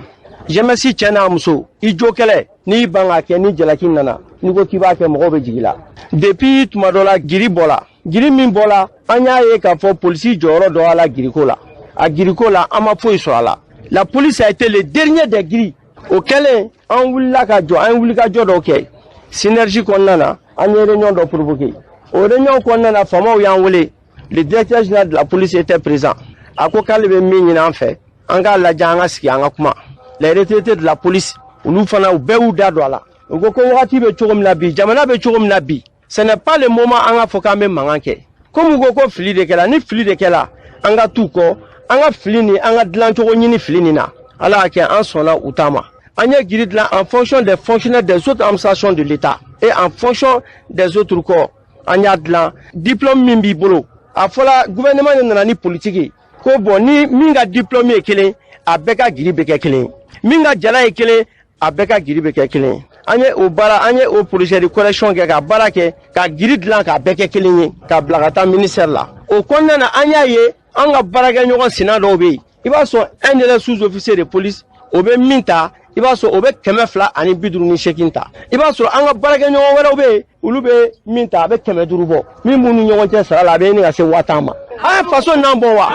GMS cɛ n'a muso, i jo kɛlɛ, n'i ban k'a kɛ, ni jalaki nana, n'i ko k'i b'a kɛ, mɔgɔw bɛ jigin la. Depuis tuma dɔ la, grille bɔla, grille min bɔla, an y'a ye k'a fɔ polisi jɔyɔrɔ dɔ a la grille ko la. A grille ko la, an ma foyi sɔrɔ a la. La police a été le dernier des grilles. O kɛlen, an wulila ka jɔ, an ye wulikajɔ dɔw kɛ synergie kɔnɔna na. An ye réunion dɔ provoqué. O réunion kɔnɔna na, faamaw y'an wele. Le directeur général de la police était présent. A ko k'ale bɛ min ɲini an fɛ, an k'a lajɛ, an ka sigi, an ka kuma. Les retraités de la police, olu fana, u bɛɛ y'u da don a la. U ko ko wagati bɛ cogo min na bi, jamana bɛ cogo min na bi, ce n'est pas le moment an ka fɔ k'an bɛ mankan kɛ. Komi u ko ko fili de kɛla, ni fili de kɛla, an ka t'u kɔ, an ka fili nin, an ka dilancogo ɲini fili nin na. Ala y'a kɛ, an sɔnna u ta ma. An ye grille dilan en fonction des fonctionnaires des autres administrations de l'État et en fonction des autres corps. An y'a dilan, diplôme min b'i bolo, a fɔla gouvernement de nana ni politique ye ko bon, ni min ka diplôme ye kelen, a bɛɛ ka grille bɛ kɛ kelen ye, min ka jala ye kelen, a bɛɛ ka grille bɛ kɛ kelen ye. An ye o baara, an ye o projet de correction kɛ, ka baara kɛ ka grille dilan k'a bɛɛ kɛ kelen ye, ka bila ka taa ministère la. O kɔnɔna na, an y'a ye an ka baarakɛɲɔgɔn sina dɔw bɛ yen, i b'a sɔrɔ un élève sous-officier de police, o bɛ min ta, i b'a sɔrɔ o bɛ 258 ta. I b'a sɔrɔ an ka baarakɛɲɔgɔn wɛrɛw bɛ yen, olu bɛ min ta, a bɛ 500 bɔ. Min b'u ni ɲɔgɔn cɛ sara la, a bɛ ɲini ka se 10 000 ma. An ye faso n'an bɔ wa.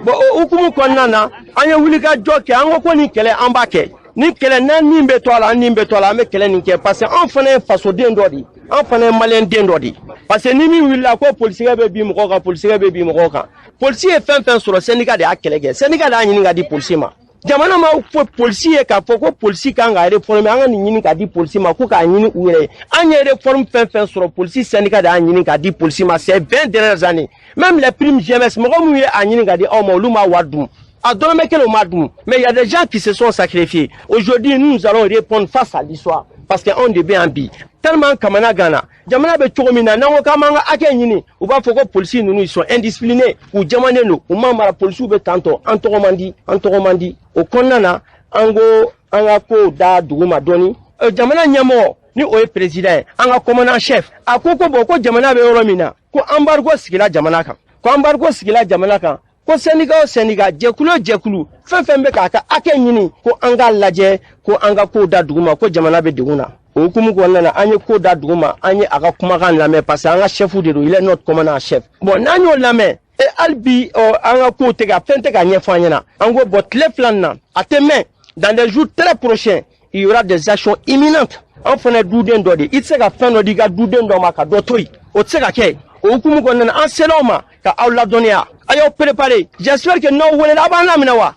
Bon, o hukumu kɔnɔna na, an ye wulikajɔ kɛ. An ko ko nin kɛlɛ, an b'a kɛ. Ni kɛlɛ n'an nin bɛ to a la, an nin bɛ to a la, an bɛ kɛlɛ nin kɛ, parce que an fana ye fasoden dɔ de ye, an fana ye maliyɛn den dɔ de ye. Parce que ni min wulila ko polisikɛ bɛ bin mɔgɔw kan, polisikɛ bɛ bin mɔgɔw kan, polisi ye fɛn fɛn sɔrɔ, syndicat de y'a kɛlɛ kɛ, syndicat de y'a ɲini ka di polisi ma. Jamana ma fɔ polisi ye k'a fɔ ko polisi kan ka réformer, an ka nin ɲini ka di polisi ma, ko k'a ɲini u yɛrɛ ye. An ye réforme fɛn fɛn sɔrɔ, polisi syndicat de y'a ɲini ka di polisi ma ces 20 dernières années. Même les primes GMS, mɔgɔ minnu ye a ɲini ka di aw ma, olu m'a wari dun, a dɔrɔmɛ kelen o ma dun. Mais il y a des gens qui se sont sacrifiés. Aujourd'hui, nous allons répondre face à l'histoire, parce que an ye baara kɛ. Parce que anw de bɛ yan bi, tellement kamana ganna jamana bɛ cogo min na. N'an ko k'an b'an ka hakɛ ɲini, u b'a fɔ ko polisi ninnu, ils sont indisciplinés, u jamanen don, u ma mara, polisiw bɛ tantɔ. An tɔgɔ man di, an tɔgɔ man di. O kɔnɔna na, an ko an ka kow da dugu ma dɔɔni. Jamana ɲɛmɔgɔ, ni o ye président ye, an ka commandant chef, a ko ko bon, ko jamana bɛ yɔrɔ min na, ko embargo sigila jamana kan, ko embargo sigila jamana kan, ko syndicat o syndicat, jɛkulu o jɛkulu, fɛn fɛn bɛ k'a ka hakɛ ɲini, ko an k'a lajɛ, ko an ka kow da dugu ma, ko jamana bɛ degun na. O hukumu kɔnɔna na, an ye ko da dugu ma, an ye a ka kumakan lamɛn, parce que an ka chef de don, il est notre commandant chef. Bon, n'an y'o lamɛn, e hali bi an ka kow tɛ ka fɛn tɛ ka ɲɛfɔ an ɲɛna. An ko bon, tile 2 nin na, a tɛ mɛn, dans des jours très prochains, il y aura des actions imminentes. An fana ye duden dɔ de, i tɛ se ka fɛn dɔ di i ka duden dɔ ma ka dɔ to yen, o tɛ se ka kɛ. O hukumu kɔnɔna na, an sera o ma ka aw ladɔnniya. A y'aw préparer. J'espère que n'aw welela, aw b'an laminɛ wa?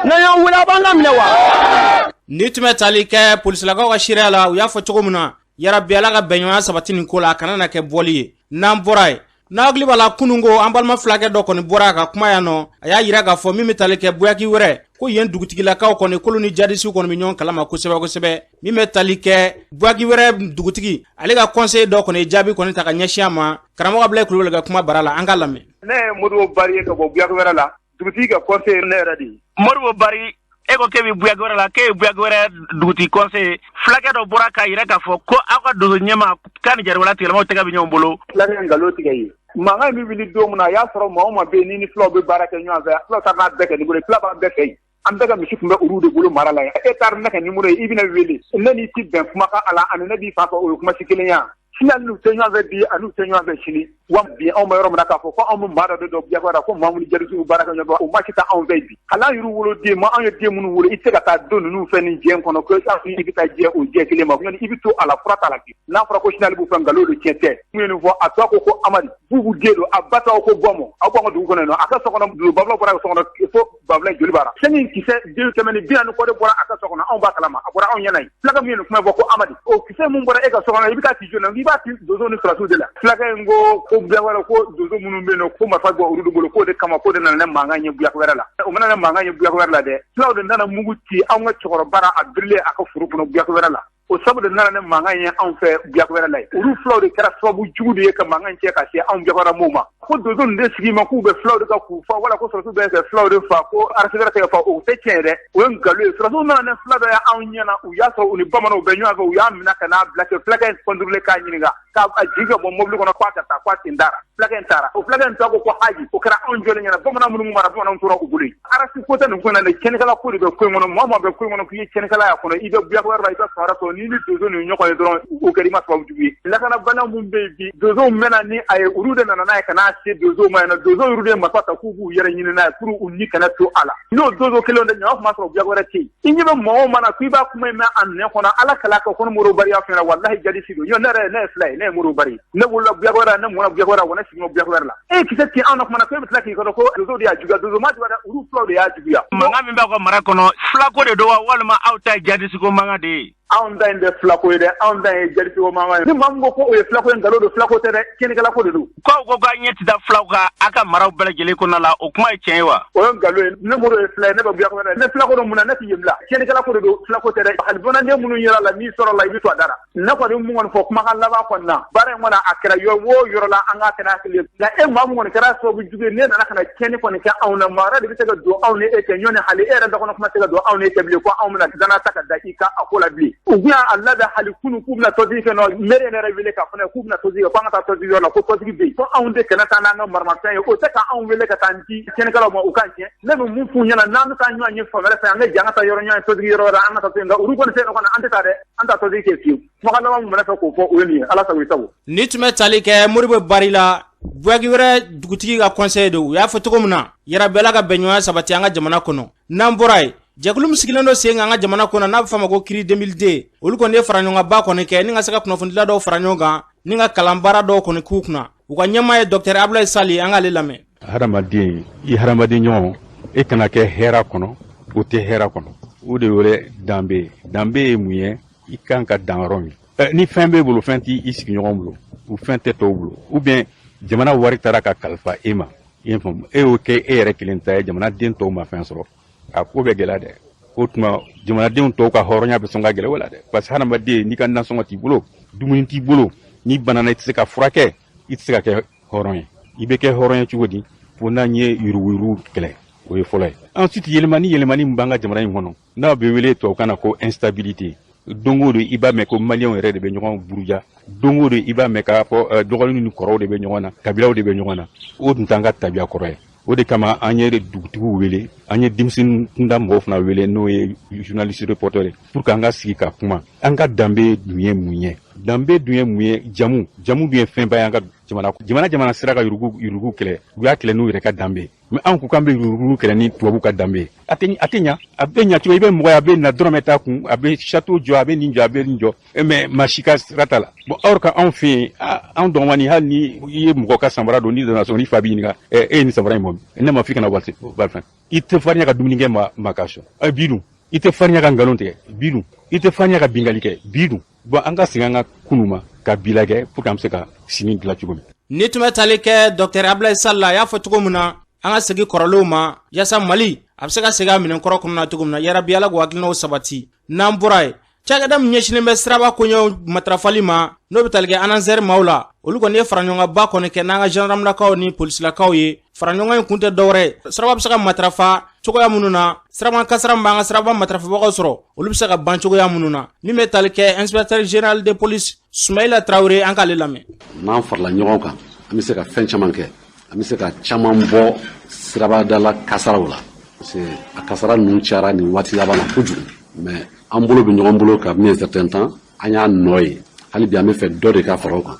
N'an y'aw wele, aw b'an laminɛ wa? Ni tun bɛ tali kɛ polisilakaw ka seereya la, u y'a fɔ cogo min na, yarabi Ala ka bɛnɲɔgɔnya sabati nin ko la, a kana na kɛ bɔli ye. N'an bɔra yen, n'a hakili b'a la, kunun ko an balima fulakɛ dɔ kɔni bɔra a ka kuma yan nɔ, a y'a yira k'a fɔ min bɛ tali kɛ Buyaki wɛrɛ, ko yen dugutigilakaw kɔni, k'olu ni jadisiw kɔni bɛ ɲɔgɔn kalama kosɛbɛ kosɛbɛ. Min bɛ tali kɛ Buyaki wɛrɛ dugutigi, ale ka conseiller dɔ kɔni ye jaabi kɔni ta ka ɲɛsin a ma. Karamɔgɔ Abulayi Kulubali ka kuma bara la, an k'a lamɛn. Ne ye Modibo Bari ye ka bɔ Buyaki wɛrɛ la, dugutigi ka conseiller ne yɛrɛ de ye. Modibo Bari, e ko k'e bɛ Buyaki wɛrɛ la, k'e ye Buyaki wɛrɛ dugutigi conseiller. Fulakɛ dɔ bɔra k'a yira k'a fɔ ko aw ka donso ɲɛma k'a ni jariwala tigilamaw tɛgɛ bɛ ɲɔgɔn bolo. Fulakɛ nkalon tigɛ ye. Mankan min wuli don min na, a y'a sɔrɔ maa o maa bɛ yen ni ni fulaw bɛ baara kɛ ɲɔgɔn fɛ, fulaw taara n'a bɛɛ kɛ nimoro ye, fula b'an bɛɛ fɛ yen. An bɛɛ ka misi tun bɛ olu de bolo mara la yen. E taara ne ka nimoro ye, i bɛna wele. Ne n'i ti bɛn kumakan a la, ani ne b'i fan fɛ, o ye kuma si kelen ye. Sini ani n'u tɛ ɲɔgɔn fɛ bi, ani n'u tɛ ɲɔgɔn fɛ sini. Wa bi anw bɛ yɔrɔ min na k'a fɔ ko anw bɛ maa dɔ de dɔn Buyaki la, ko maa minnu jadisiw baara kɛ ɲɔgɔn fɛ, o maa si tɛ anw fɛ bi. Hali an yɛrɛ woloden ma, anw ye den minnu wolo, i tɛ se ka taa don ninnu fɛ nin diɲɛ kɔnɔ ko i bɛ taa jɛ o jɛ kelen ma. I bɛ to a la, fura t'a la bi. N'a fɔra ko sinali b'u fɛ, nkalon don, tiɲɛ tɛ. Mun ye nin fɔ? A tɔgɔ ko ko Amadi Bubu den don, a ba tɔgɔ ko Bɔmɔ. Aw b'an ka dugu kɔnɔ yen nɔ, a ka so kɔnɔ bulon banfula bɔra a ka so kɔnɔ fo banfula joli b'a la. Sɛni kisɛ den 140 kɔ de bɔra a ka so kɔnɔ, anw b'a kalama, a bɔra anw ɲɛna yen. Fulakɛ min ye nin kuma fɔ ko Amadi, o kisɛ mun bɔra e ka so kɔnɔ, i bɛ taa ci jɔn na? I b'a ci donso ni sɔrɔdasiw de la. Fulakɛ in ko ko Buyaki wɛrɛ, ko donso minnu bɛ yen nɔ, ko marifa bɔ olu de bolo, k'o de kama k'o de nana ne mankan ye Buyaki wɛrɛ la. O mana ne mankan ye Buyaki wɛrɛ la dɛ, fulaw de nana mugu ci anw ka cɛkɔrɔba la, a birilen a ka foro kɔnɔ Buyaki wɛrɛ la. O sabu de nana ne mankan ye anw fɛ Buyaki wɛrɛ la ye. Olu fulaw de kɛra sababu jugu de ye ka mankan cɛ ka se anw Buyaki wɛrɛ mɔgɔw ma. Ko donso ninnu de sigi ma k'u bɛ fulaw de ka k'u fa, wala ko sɔrɔdasiw bɛ fɛ fulaw de fa, ko arasi wɛrɛ tɛ ka fa, o tɛ tiɲɛ ye dɛ, o ye nkalon ye. Sɔrɔdasiw nana ne fula dɔ ye anw ɲɛna, u y'a sɔrɔ u ni bamananw bɛ ɲɔgɔn fɛ, u y'a minɛ ka n'a bila kɛ fulakɛ in contrôler k'a ɲininka, k'a jigin ka bɔ mobili kɔnɔ k'a ka taa, k'a sen dara. Fulakɛ in taara, o fulakɛ in tɔgɔ ko Haji, o kɛra anw jɔlen ɲɛna. Bamanan minnu mara, bamananw tora u bolo yen. Arasi ko tɛ nin ko in na dɛ, tiɲɛnikɛla ko de bɛ ko in kɔnɔ. Maa o maa bɛ ko in kɔnɔ k'i ye tiɲɛnikɛla y'a kɔnɔ, i bɛ Buyaki wɛrɛ la, i bɛ fan wɛrɛ sɔrɔ, n'i ni donso ninnu ɲɔgɔn ye dɔrɔn, o kɛra i ma sababu jugu ye. Lakanabaliya mun bɛ yen bi, donsow mɛnna ni a ye, olu de nana n'a ye ka n'a se donsow ma yen nɔ. Donsow yɛrɛ de ye marifa ta k'u b'u yɛrɛ ɲini n'a ye pour u ni kana to a la. N'o donso kelen de ɲɔgɔn tun b'a sɔrɔ Buyaki wɛrɛ tɛ yen. I ɲɛ bɛ mɔgɔ o maa na k'i b'a kuma in mɛn a nɛn kɔnɔ, Ala kala ka ko ne Modibo Bari y'a f'i ɲɛna, walahi jadisi don. Ne yɛrɛ, ne ye fila ye, ne ye Modibo Bari ye. Ne wolola Buyaki wɛrɛ la, ne mɔna Buyaki wɛrɛ la, wa ne sigin bɛ Buyaki wɛrɛ la. E ye kisɛ ci anw na kuma na, ko e bɛ tila k'i kɔnɔ ko donso de y'a juguya. Donso ma juguya dɛ, olu fulaw de y'a juguya. Mankan min b'aw ka mara kɔnɔ, fulako de don wa, walima aw ta ye jadisiko mankan de ye? Anw ta in tɛ fulako ye dɛ, anw ta ye jadisiko mankan ye. Ni maa min ko ko o ye fulako ye, nkalon don, fulako tɛ dɛ, tiɲɛnikɛla ko de don. K'aw ko k'aw ɲɛ tɛ da fulaw kan aw ka maraw bɛɛ lajɛlen kɔnɔna la, o kuma ye tiɲɛ ye wa? O ye nkalon ye. Ne Modibo ye fila ye, ne bɛ Buyaki wɛrɛ la. Ne fulako don mun na, ne tɛ yen bila. Tiɲɛnikɛla ko de don, fulako tɛ dɛ. Hali bamananden minnu yɛrɛ la, n'i sɔrɔ la, i bɛ to a da la. Ne kɔni mun kɔni fɔ kumakan laban kɔni na, baara in kɔni a kɛra yɔrɔ o yɔrɔ la, an k'a kɛ hakili ye. Nka e maa min kɔni kɛra sababu jugu ye, n'e nana ka na tiɲɛni kɔni kɛ anw na, maa wɛrɛ de bɛ se ka don anw ni e cɛ. Ɲɔni hali e yɛrɛ da kɔnɔ kuma tɛ se ka don anw ni e cɛ bilen, ko anw bɛna danaya ta ka da i kan a ko la bilen. U tun y'a labɛn hali kunun k'u bɛna tɔnsigi kɛ nɔ, maire yɛrɛ wele k'a fɔ ne ye k'u bɛna tɔnsigi kɛ, ko an ka taa tɔnsigi yɔrɔ la, ko tɔnsigi bɛ yen, ko anw de kana taa n'an ka maramafɛn ye. O tɛ ka anw wele ka taa di tiɲɛnikɛlaw ma u k'an tiɲɛ. Ne bɛ mun f'u ɲɛna, n'an bɛ taa ɲɔgɔn ye fan wɛrɛ fɛ, an ka jɛ an ka taa yɔrɔ ɲɔgɔn ye tɔnsigi yɔrɔ wɛrɛ, an ka taa nka olu kɔni tɛ yen kɔni, an tɛ taa dɛ, an t'a tɔnsigi kɛ fiyewu. Kumakan laban min bɛ ne fɛ k'o fɔ, o ye nin ye. Ala sago i sago. Ni tun bɛ tali kɛ Modibo Bari la, Buyaki wɛrɛ dugutigi ka conseil don. U y'a fɔ cogo min na, yarabi Ala ka bɛnɲɔgɔnya sabati an ka jamana kɔnɔ. N'an bɔra yen, jɛkulu min sigilen don sen kan an ka jamana kɔnɔ, n'a bɛ f'a ma ko CRI 2002, olu kɔni ye faraɲɔgɔnkanba kɔni kɛ ni ka se ka kunnafonidila dɔw fara ɲɔgɔn kan ni ka kalanbaara dɔw kɔni k'u kunna. U ka ɲɛmaa ye Docteur Abulayi Sali, an k'ale lamɛn. Hadamaden, i hadamaden ɲɔgɔn, e kana kɛ hɛra kɔnɔ, o tɛ hɛra kɔnɔ. O de wele danbe. Danbe ye mun ye? I kan ka dan yɔrɔ min. Ni fɛn b'e bolo, fɛn t'i sigiɲɔgɔn bolo, u fɛn tɛ tɔw bolo, ou bien jamana wari taara ka kalifa e ma, i y'a faamu, e y'o kɛ e yɛrɛ kelen ta ye, jamana den tɔw ma fɛn sɔrɔ, a ko bɛ gɛlɛya dɛ. O tuma jamanadenw tɔw ka hɔrɔnya bɛ sɔn ka gɛlɛya o la dɛ, parce que hadamaden, n'i ka nasɔngɔ t'i bolo, dumuni t'i bolo, n'i banana, i tɛ se ka furakɛ, i tɛ se ka kɛ hɔrɔn ye. I bɛ kɛ hɔrɔn ye cogo di? Fo n'an ye yuruguyurugu kɛlɛ, o ye fɔlɔ ye. Ensuite, yɛlɛmani yɛlɛmani min b'an ka jamana in kɔnɔ, n'a bɛ wele tubabukan na ko instabilité, don o don i b'a mɛn ko maliyɛnw yɛrɛ de bɛ ɲɔgɔn buruja, don o don i b'a mɛn k'a fɔ dɔgɔninw ni kɔrɔw de bɛ ɲɔgɔn na, kabilaw de bɛ ɲɔgɔn na. O tun t'an ka tabiya kɔrɔ ye. O de kama an ye dugutigiw wele, an ye denmisɛnnin kunda mɔgɔw fana wele, n'o ye journaliste reporter ye, pour que an ka sigi ka kuma. An ka danbe dun ye mun ye? Danbe dun ye mun ye? Jamu, jamu dun ye fɛnba ye an ka jamana. Jamana sera ka yurugu yurugu kɛlɛ, u y'a kɛlɛ n'u yɛrɛ ka danbe. Mais anw ko k'an bɛ yurugu kɛlɛ ni tubabu ka danbe ye, a tɛ ɲa. A bɛ ɲa cogo? I bɛ mɔgɔ ye, a bɛ na dɔrɔmɛ t'a kun, a bɛ château jɔ, a bɛ nin jɔ, a bɛ nin jɔ, mais maa si ka sira t'a la. Bon, or que anw fɛ yen, anw dɔgɔmani, hali ni i ye mɔgɔ ka samara don, n'i donna so, n'i fa b'i ɲininka: e ye nin samara in bɔ min? Ne ma f'i kana waati balifɛn. I tɛ farinya ka dumuni kɛ ma ka sɔn bi dun, i tɛ farinya ka nkalon tigɛ bi dun, i tɛ farinya ka bingali kɛ bi dun. Bon, an ka segin an ka kunu ma ka bi lajɛ pour que an bɛ se ka sini dilan cogo min. Ni tun bɛ tali kɛ Dr Abdoulaye Sall la, a y'a fɔ cogo min na, an ka segin kɔrɔlenw ma yaasa Mali a bɛ se ka segin a minɛnkɔrɔ kɔnɔna cogo min na. Yarabi, Ala k'o hakilinaw sabati. N'an bɔra yen, cakɛda min ɲɛsinnen bɛ siraba koɲɛw matarafali ma, n'o bɛ tali kɛ ANASER maaw la, olu kɔni ye faraɲɔgɔnkanba kɔni kɛ n'an ka gendarmelakaw ni polisilakaw ye. Faraɲɔgɔn in kun tɛ dɔwɛrɛ ye, siraba bɛ se ka matarafa cogoya minnu na, siraban kasara min b'an ka siraba matarafabagaw sɔrɔ, olu bɛ se ka ban cogoya minnu na. Min bɛ tali kɛ inspecteur général de police Sumayila Tarawele, an k'ale lamɛn. N'an farala ɲɔgɔn kan, an bɛ se ka fɛn caman kɛ, an bɛ se ka caman bɔ sirabadala kasaraw la, parce que a kasara ninnu cayara nin waati laban na kojugu. Mais an bolo bɛ ɲɔgɔn bolo kabini un certain temps, an y'a nɔ ye. Hali bi an bɛ fɛ dɔ de ka fara o kan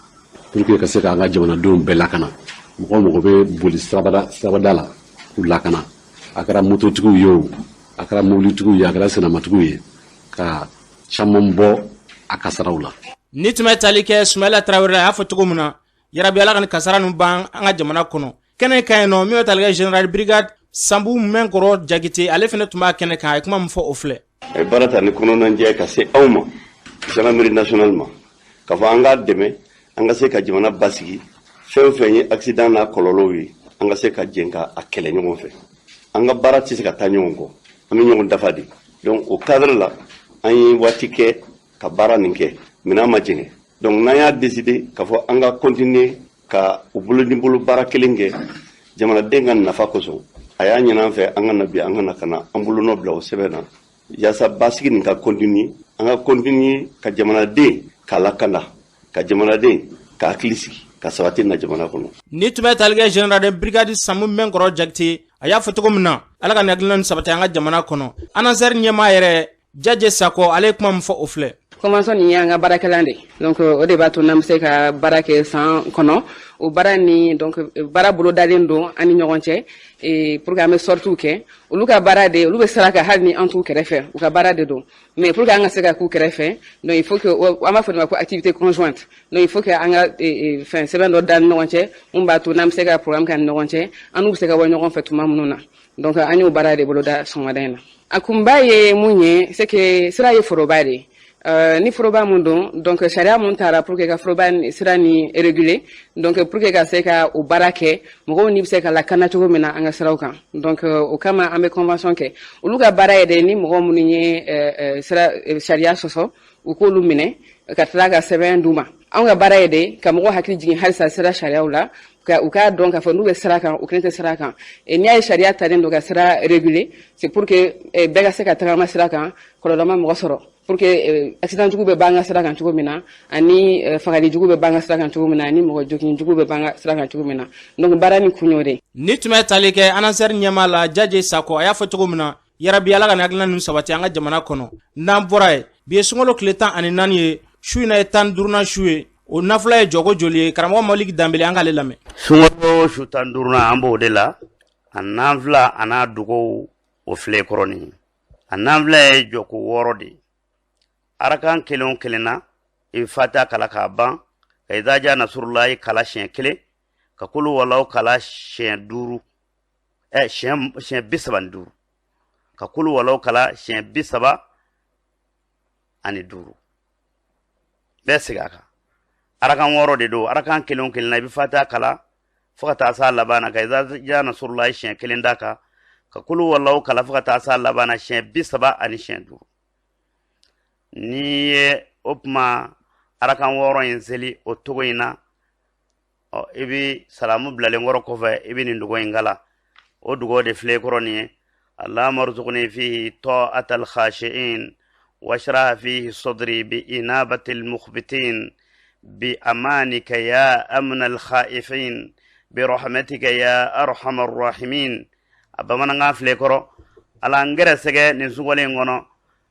pour que ka se k'an ka jamanadenw bɛɛ lakana. Mɔgɔ o mɔgɔ bɛ boli sirabada la, k'u lakana, a kɛra mototigiw ye o, a kɛra mobilitigiw ye, a kɛra senamatigiw ye, ka caman bɔ a kasaraw la. Ni tun bɛ tali kɛ Sumayila Tarawele, a y'a fɔ cogo min na, yarabi, Ala ka ni kasara ninnu ban an ka jamana kɔnɔ. Kɛnɛ kan yen nɔ, min bɛ tali kɛ général brigade Sanbu Mɛnkɔrɔ Jakite, ale fana tun b'a kɛnɛ kan. A ye kuma min fɔ, o filɛ. A ye baara ta ni kɔnɔnajɛ ka se anw ma, gendarmerie nationale ma, k'a fɔ an k'a dɛmɛ, an ka se ka jamana basigi. Fɛn o fɛn ye accident n'a kɔlɔlɔw ye, an ka se ka jɛn ka a kɛlɛ ɲɔgɔn fɛ. An ka baara tɛ se ka taa ɲɔgɔn kɔ, an bɛ ɲɔgɔn dafa de. Donc o cadre la, an ye waati kɛ ka baara nin kɛ, minɛn ma jɛngɛ. Donc n'an y'a décider k'a fɔ an ka continuer ka u bolo ni bolo baara kelen kɛ jamanaden ka nafa kosɔn, a y'a ɲini an fɛ an ka na bi, an ka na ka na an bolonɔ bila o sɛbɛn na, yaasa basigi nin ka continuer, an ka continuer ka jamanaden k'a lakanda, ka jamanaden ka hakili sigi, ka sabati na jamana kɔnɔ. Ni tun bɛ tali kɛ général de brigade Samu Mɛnkɔrɔ Jakite, a y'a fɔ cogo min na, Ala ka nin hakilina nin sabati an ka jamana kɔnɔ. ANASER ɲɛmaa yɛrɛ, Jaje Sakɔ, ale ye kuma min fɔ, o filɛ. Convention nin y'an ka baarakɛlan de. Donc o de b'a to n'an bɛ se ka baara kɛ san kɔnɔ. O baara ni, donc baara bolodalen don an ni ɲɔgɔn cɛ pour que an bɛ sorties kɛ. Olu ka baara de, olu bɛ sira kan hali ni an t'u kɛrɛfɛ, u ka baara de don. Mais pour que an ka se ka k'u kɛrɛfɛ, donc il faut que an b'a fɔ de ma ko activité conjointe. Donc il faut que an ka fɛn sɛbɛn dɔ da ni ɲɔgɔn cɛ mun b'a to n'an bɛ se ka programme kɛ an ni ɲɔgɔn cɛ, an n'u bɛ se ka bɔ ɲɔgɔn fɛ tuma minnu na. Donc an y'o baara de boloda sɔgɔmada in na. A kunba ye mun ye? C'est que sira ye foroba de ye. Ni foroba mun don, donc sariya mun taara pour que ka foroba sira ni réguler, donc pour que ka se ka o baara kɛ, mɔgɔw ni bɛ se ka lakana cogo min na an ka siraw kan. Donc o kama an bɛ convention kɛ. Olu ka baara ye de, ni mɔgɔ minnu ye sira sariya sɔsɔ, u k'olu minɛ ka tila ka sɛbɛn d'u ma. Anw ka baara ye de ka mɔgɔw hakili jigin halisa sira sariyaw la, ka u k'a dɔn k'a fɔ n'u bɛ sira kan, u kelen tɛ sira kan. N'i y'a ye sariya talen don ka sira réguler, c'est pour que bɛɛ ka se ka tagama sira kan, kɔlɔlɔ ma mɔgɔ sɔrɔ, pour que accident jugu bɛ ban an ka sira kan cogo min na, ani fagali jugu bɛ ban an ka sira kan cogo min na, ani mɔgɔ jogin jugu bɛ ban an ka sira kan cogo min na. Donc baara ni kun y'o de. Ni tun bɛ tali kɛ ANASER ɲɛmaa la, Jaje Sakɔ, a y'a fɔ cogo min na, yarabi, Ala ka nin hakilina ninnu sabati an ka jamana kɔnɔ. N'an bɔra yen, bi ye sunkalo tile 14 ye, su in na ye 15nan su ye. O nafula ye jɔko joli ye? Karamɔgɔ Maliki Danbele, an k'ale lamɛn. Sunkalo su 15nan, an b'o de la. A nanfila a n'a dogow, o filɛ kɔrɔnin. A nanfila ye jɔko 6 de ye. Arakan kelen o kelen na, i bɛ Fatiha kala k'a ban, ka Idaja Nasurulayi kala siɲɛ kelen, ka Kulu walaw kala siɲɛ duuru, ɛ siɲɛ 35, ka Kulu walaw kala siɲɛ 35. Bɛɛ segin a kan. Arakan 6 de don. Arakan kelen o kelen na, i bɛ Fatiha kala fo ka taa s'a laban na, ka Idaja Nasurulayi siɲɛ kelen d'a kan. Ka kulu walahu kalan fo ka taa s'a laban na siɲɛ 35. N'i ye o tuma arakan 6 in seli o cogo in na, ɔ i bɛ salamu bilalen kɔrɔ kɔfɛ, i bɛ nin dugawu in kalan. O dugawu de filɛ i kɔrɔ nin ye: Allahumma rzuqni fihi ta'atal khashi'in washrah fihi sadri bi inabatil mukhbitin bi amanika ya amnal khaifin bi rahmatika ya arhamar rahimin. A bamanankan filɛ kɔrɔ: Ala n gɛrɛsɛgɛ nin sunkalo in kɔnɔ,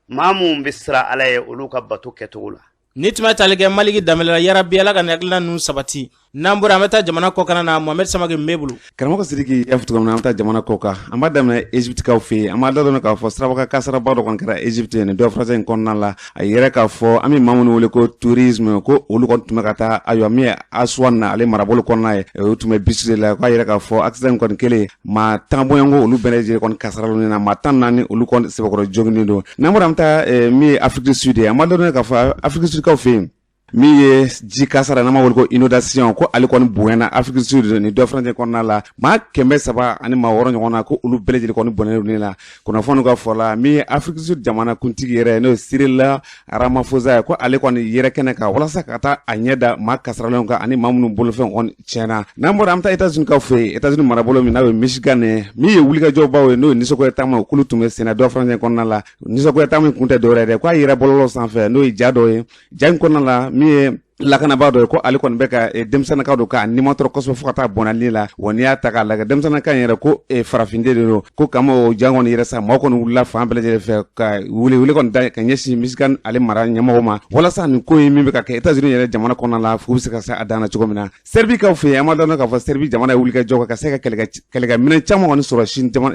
maa minnu bɛ siran Ala ye, olu ka bato kɛcogo la. Ni tun bɛ tali kɛ Maliki Danbɛlɛ la. Yarabi, Ala ka nin hakilina ninnu sabati. N'an bɔra, an bɛ taa jamana kɔkan na. Mohamɛd Samake b'e bolo. Karamɔgɔ Sidiki, i y'a fɔ cogo min na, an bɛ taa jamana kɔkan. An b'a daminɛ Egyptekaw fɛ yen. An b'a dadɔn k'a fɔ siraba kasaraba dɔ kɔni kɛra Egypte nin dɔ furancɛ in kɔnɔna la. A yɛrɛ k'a fɔ an bɛ maa minnu wele ko tourisme, ko olu kɔni tun bɛ ka taa, ayiwa, min ye Asuwan na, ale marabolo kɔnɔna ye, o tun bɛ bisi de la. K'a yɛrɛ k'a fɔ accident kɔni kɛlen, maa 10 bɔɲɔgɔnko olu bɛɛ lajɛlen kɔni kasaralen na, maa 14 olu kɔni sɛbɛkɔrɔ joginnen don. N'an bɔra, an bɛ taa min ye Afrique du Sud ye. An b'a dɔn k'a fɔ Afrique du Sud kaw fɛ yen, min ye ji kasara, n'an b'a wele ko inondation, ko ale kɔni bonyana Afrique du Sud nin dɔ furancɛ kɔnɔna la. Maa 306 ɲɔgɔn na, ko olu bɛɛ lajɛlen kɔni bɔnɛnen don la. Kunnafoniw ka fɔ la, min ye Afrique du Sud jamana kuntigi yɛrɛ, n'o ye Cyril Ramaphosa ye, ko ale kɔni yɛrɛ kɛnɛ kan walasa ka taa a ɲɛ da maa kasaralenw kan ani maa minnu bolofɛnw kɔni tiɲɛna. N'an bɔra, an bɛ taa États-Unis kaw fɛ yen. États-Unis marabolo min n'a ye Michigan ye, min ye wulikajɔbaw ye, n'o ye nisɔngoya taama, k'olu tun bɛ senna dɔ furancɛ kɔnɔna la. Nisɔngoya taama in kun tɛ dɔwɛrɛ dɛ, k'a yɛrɛ bɔlɔlɔ sanfɛ, n'o ye ja dɔ ye. Ja in kɔnɔna la, min ye lakanabaa dɔ ye, ko ale kɔni bɛ ka denmisɛnninkaw don k'a nimatɔrɔ kosɛbɛ fo ka taa bɔnna la. Wa n'i y'a ta k'a lajɛ, denmisɛnninka in yɛrɛ, ko farafinden de don. Ko kama o ja kɔni yɛrɛ sa, maaw kɔni wulila fan bɛɛ lajɛlen fɛ ka wele wele kɔni da ka ɲɛsin Michigan ale mara ɲɛmɔgɔ ma, walasa nin ko in min bɛ ka kɛ États-Unis yɛrɛ jamana kɔnɔna la, f'u bɛ se ka se a dan na cogo min na. Serbikaw fɛ yen, an b'a dɔn k'a fɔ Serbi jamana ye wulikajɔ ka se ka kɛlɛkɛminɛn caman kɔni sɔrɔ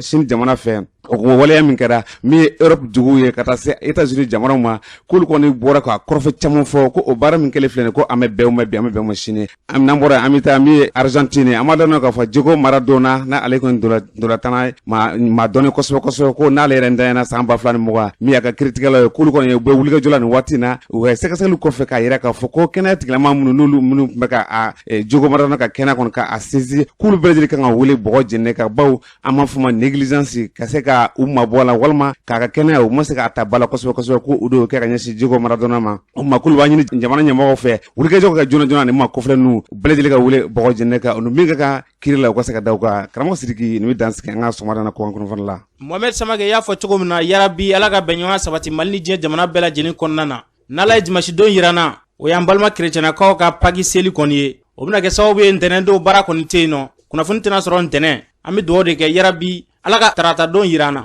Chine jamana fɛ. O waleya min kɛra, min ye Europe duguw ye ka taa se États-Unis jamanaw ma, k'olu kɔni bɔra ka kɔrɔfɔ caman fɔ ko o baara min kɛlen filɛ nin, ko an bɛ bɛn o ma bi, an bɛ bɛn o ma sini. N'an bɔra, an bɛ taa min ye Argentine. An b'a dɔn k'a fɔ Diego Maradona, n'ale kɔni ntolatana maa dɔnnen kosɛbɛ kosɛbɛ, ko n'ale yɛrɛ ntanyana san 2020, min y'a ka kiritigɛlaw ye, k'olu kɔni u bɛ wulikajɔ la nin waati in na. U ka sɛgɛsɛgɛli kɔfɛ, k'a yira k'a fɔ ko kɛnɛya tigilamaa minnu, n'olu minnu tun bɛ ka a Diego Maradona ka kɛnɛya kɔni ka a sinsin, k'olu bɛɛ lajɛlen kan ka wele bɔgɔ jeninen kan, bawo an b'a fɔ ma négligence, ka se ka u mabɔ a la walima k'a ka kɛnɛya u ma se k'a ta ba la kosɛbɛ kosɛbɛ, ko o de y'o kɛ ka ɲɛsin Diego Maradona ma. O ma k'olu b'a ɲini jamana ɲɛmɔgɔw fɛ, wulikajɔ ka joona joona, ni maa kofɔlen ninnu bɛɛ lajɛlen ka wele bɔgɔ jeninen kan, u min ka kan kiri la, u ka se ka da u kan. Karamɔgɔ Sidiki, nin bɛ dan sigi an ka sɔgɔmada na kɔkan kunnafoni la. Mohamed Samake y'a fɔ cogo min na, yarabi Ala ka bɛnɲɔgɔnya sabati Mali ni diɲɛ jamana bɛɛ lajɛlen kɔnɔna na. N'Ala ye dimanche don yira an na, o y'an balima kerecɛnnakaw ka Paki seli kɔni ye. O bɛna kɛ sababu ye ntɛnɛn don baara kɔni tɛ yen nɔ, kunnafoni tɛna sɔrɔ ntɛnɛn. An bɛ dugawu de kɛ, yarabi Ala ka tarata don yira an na.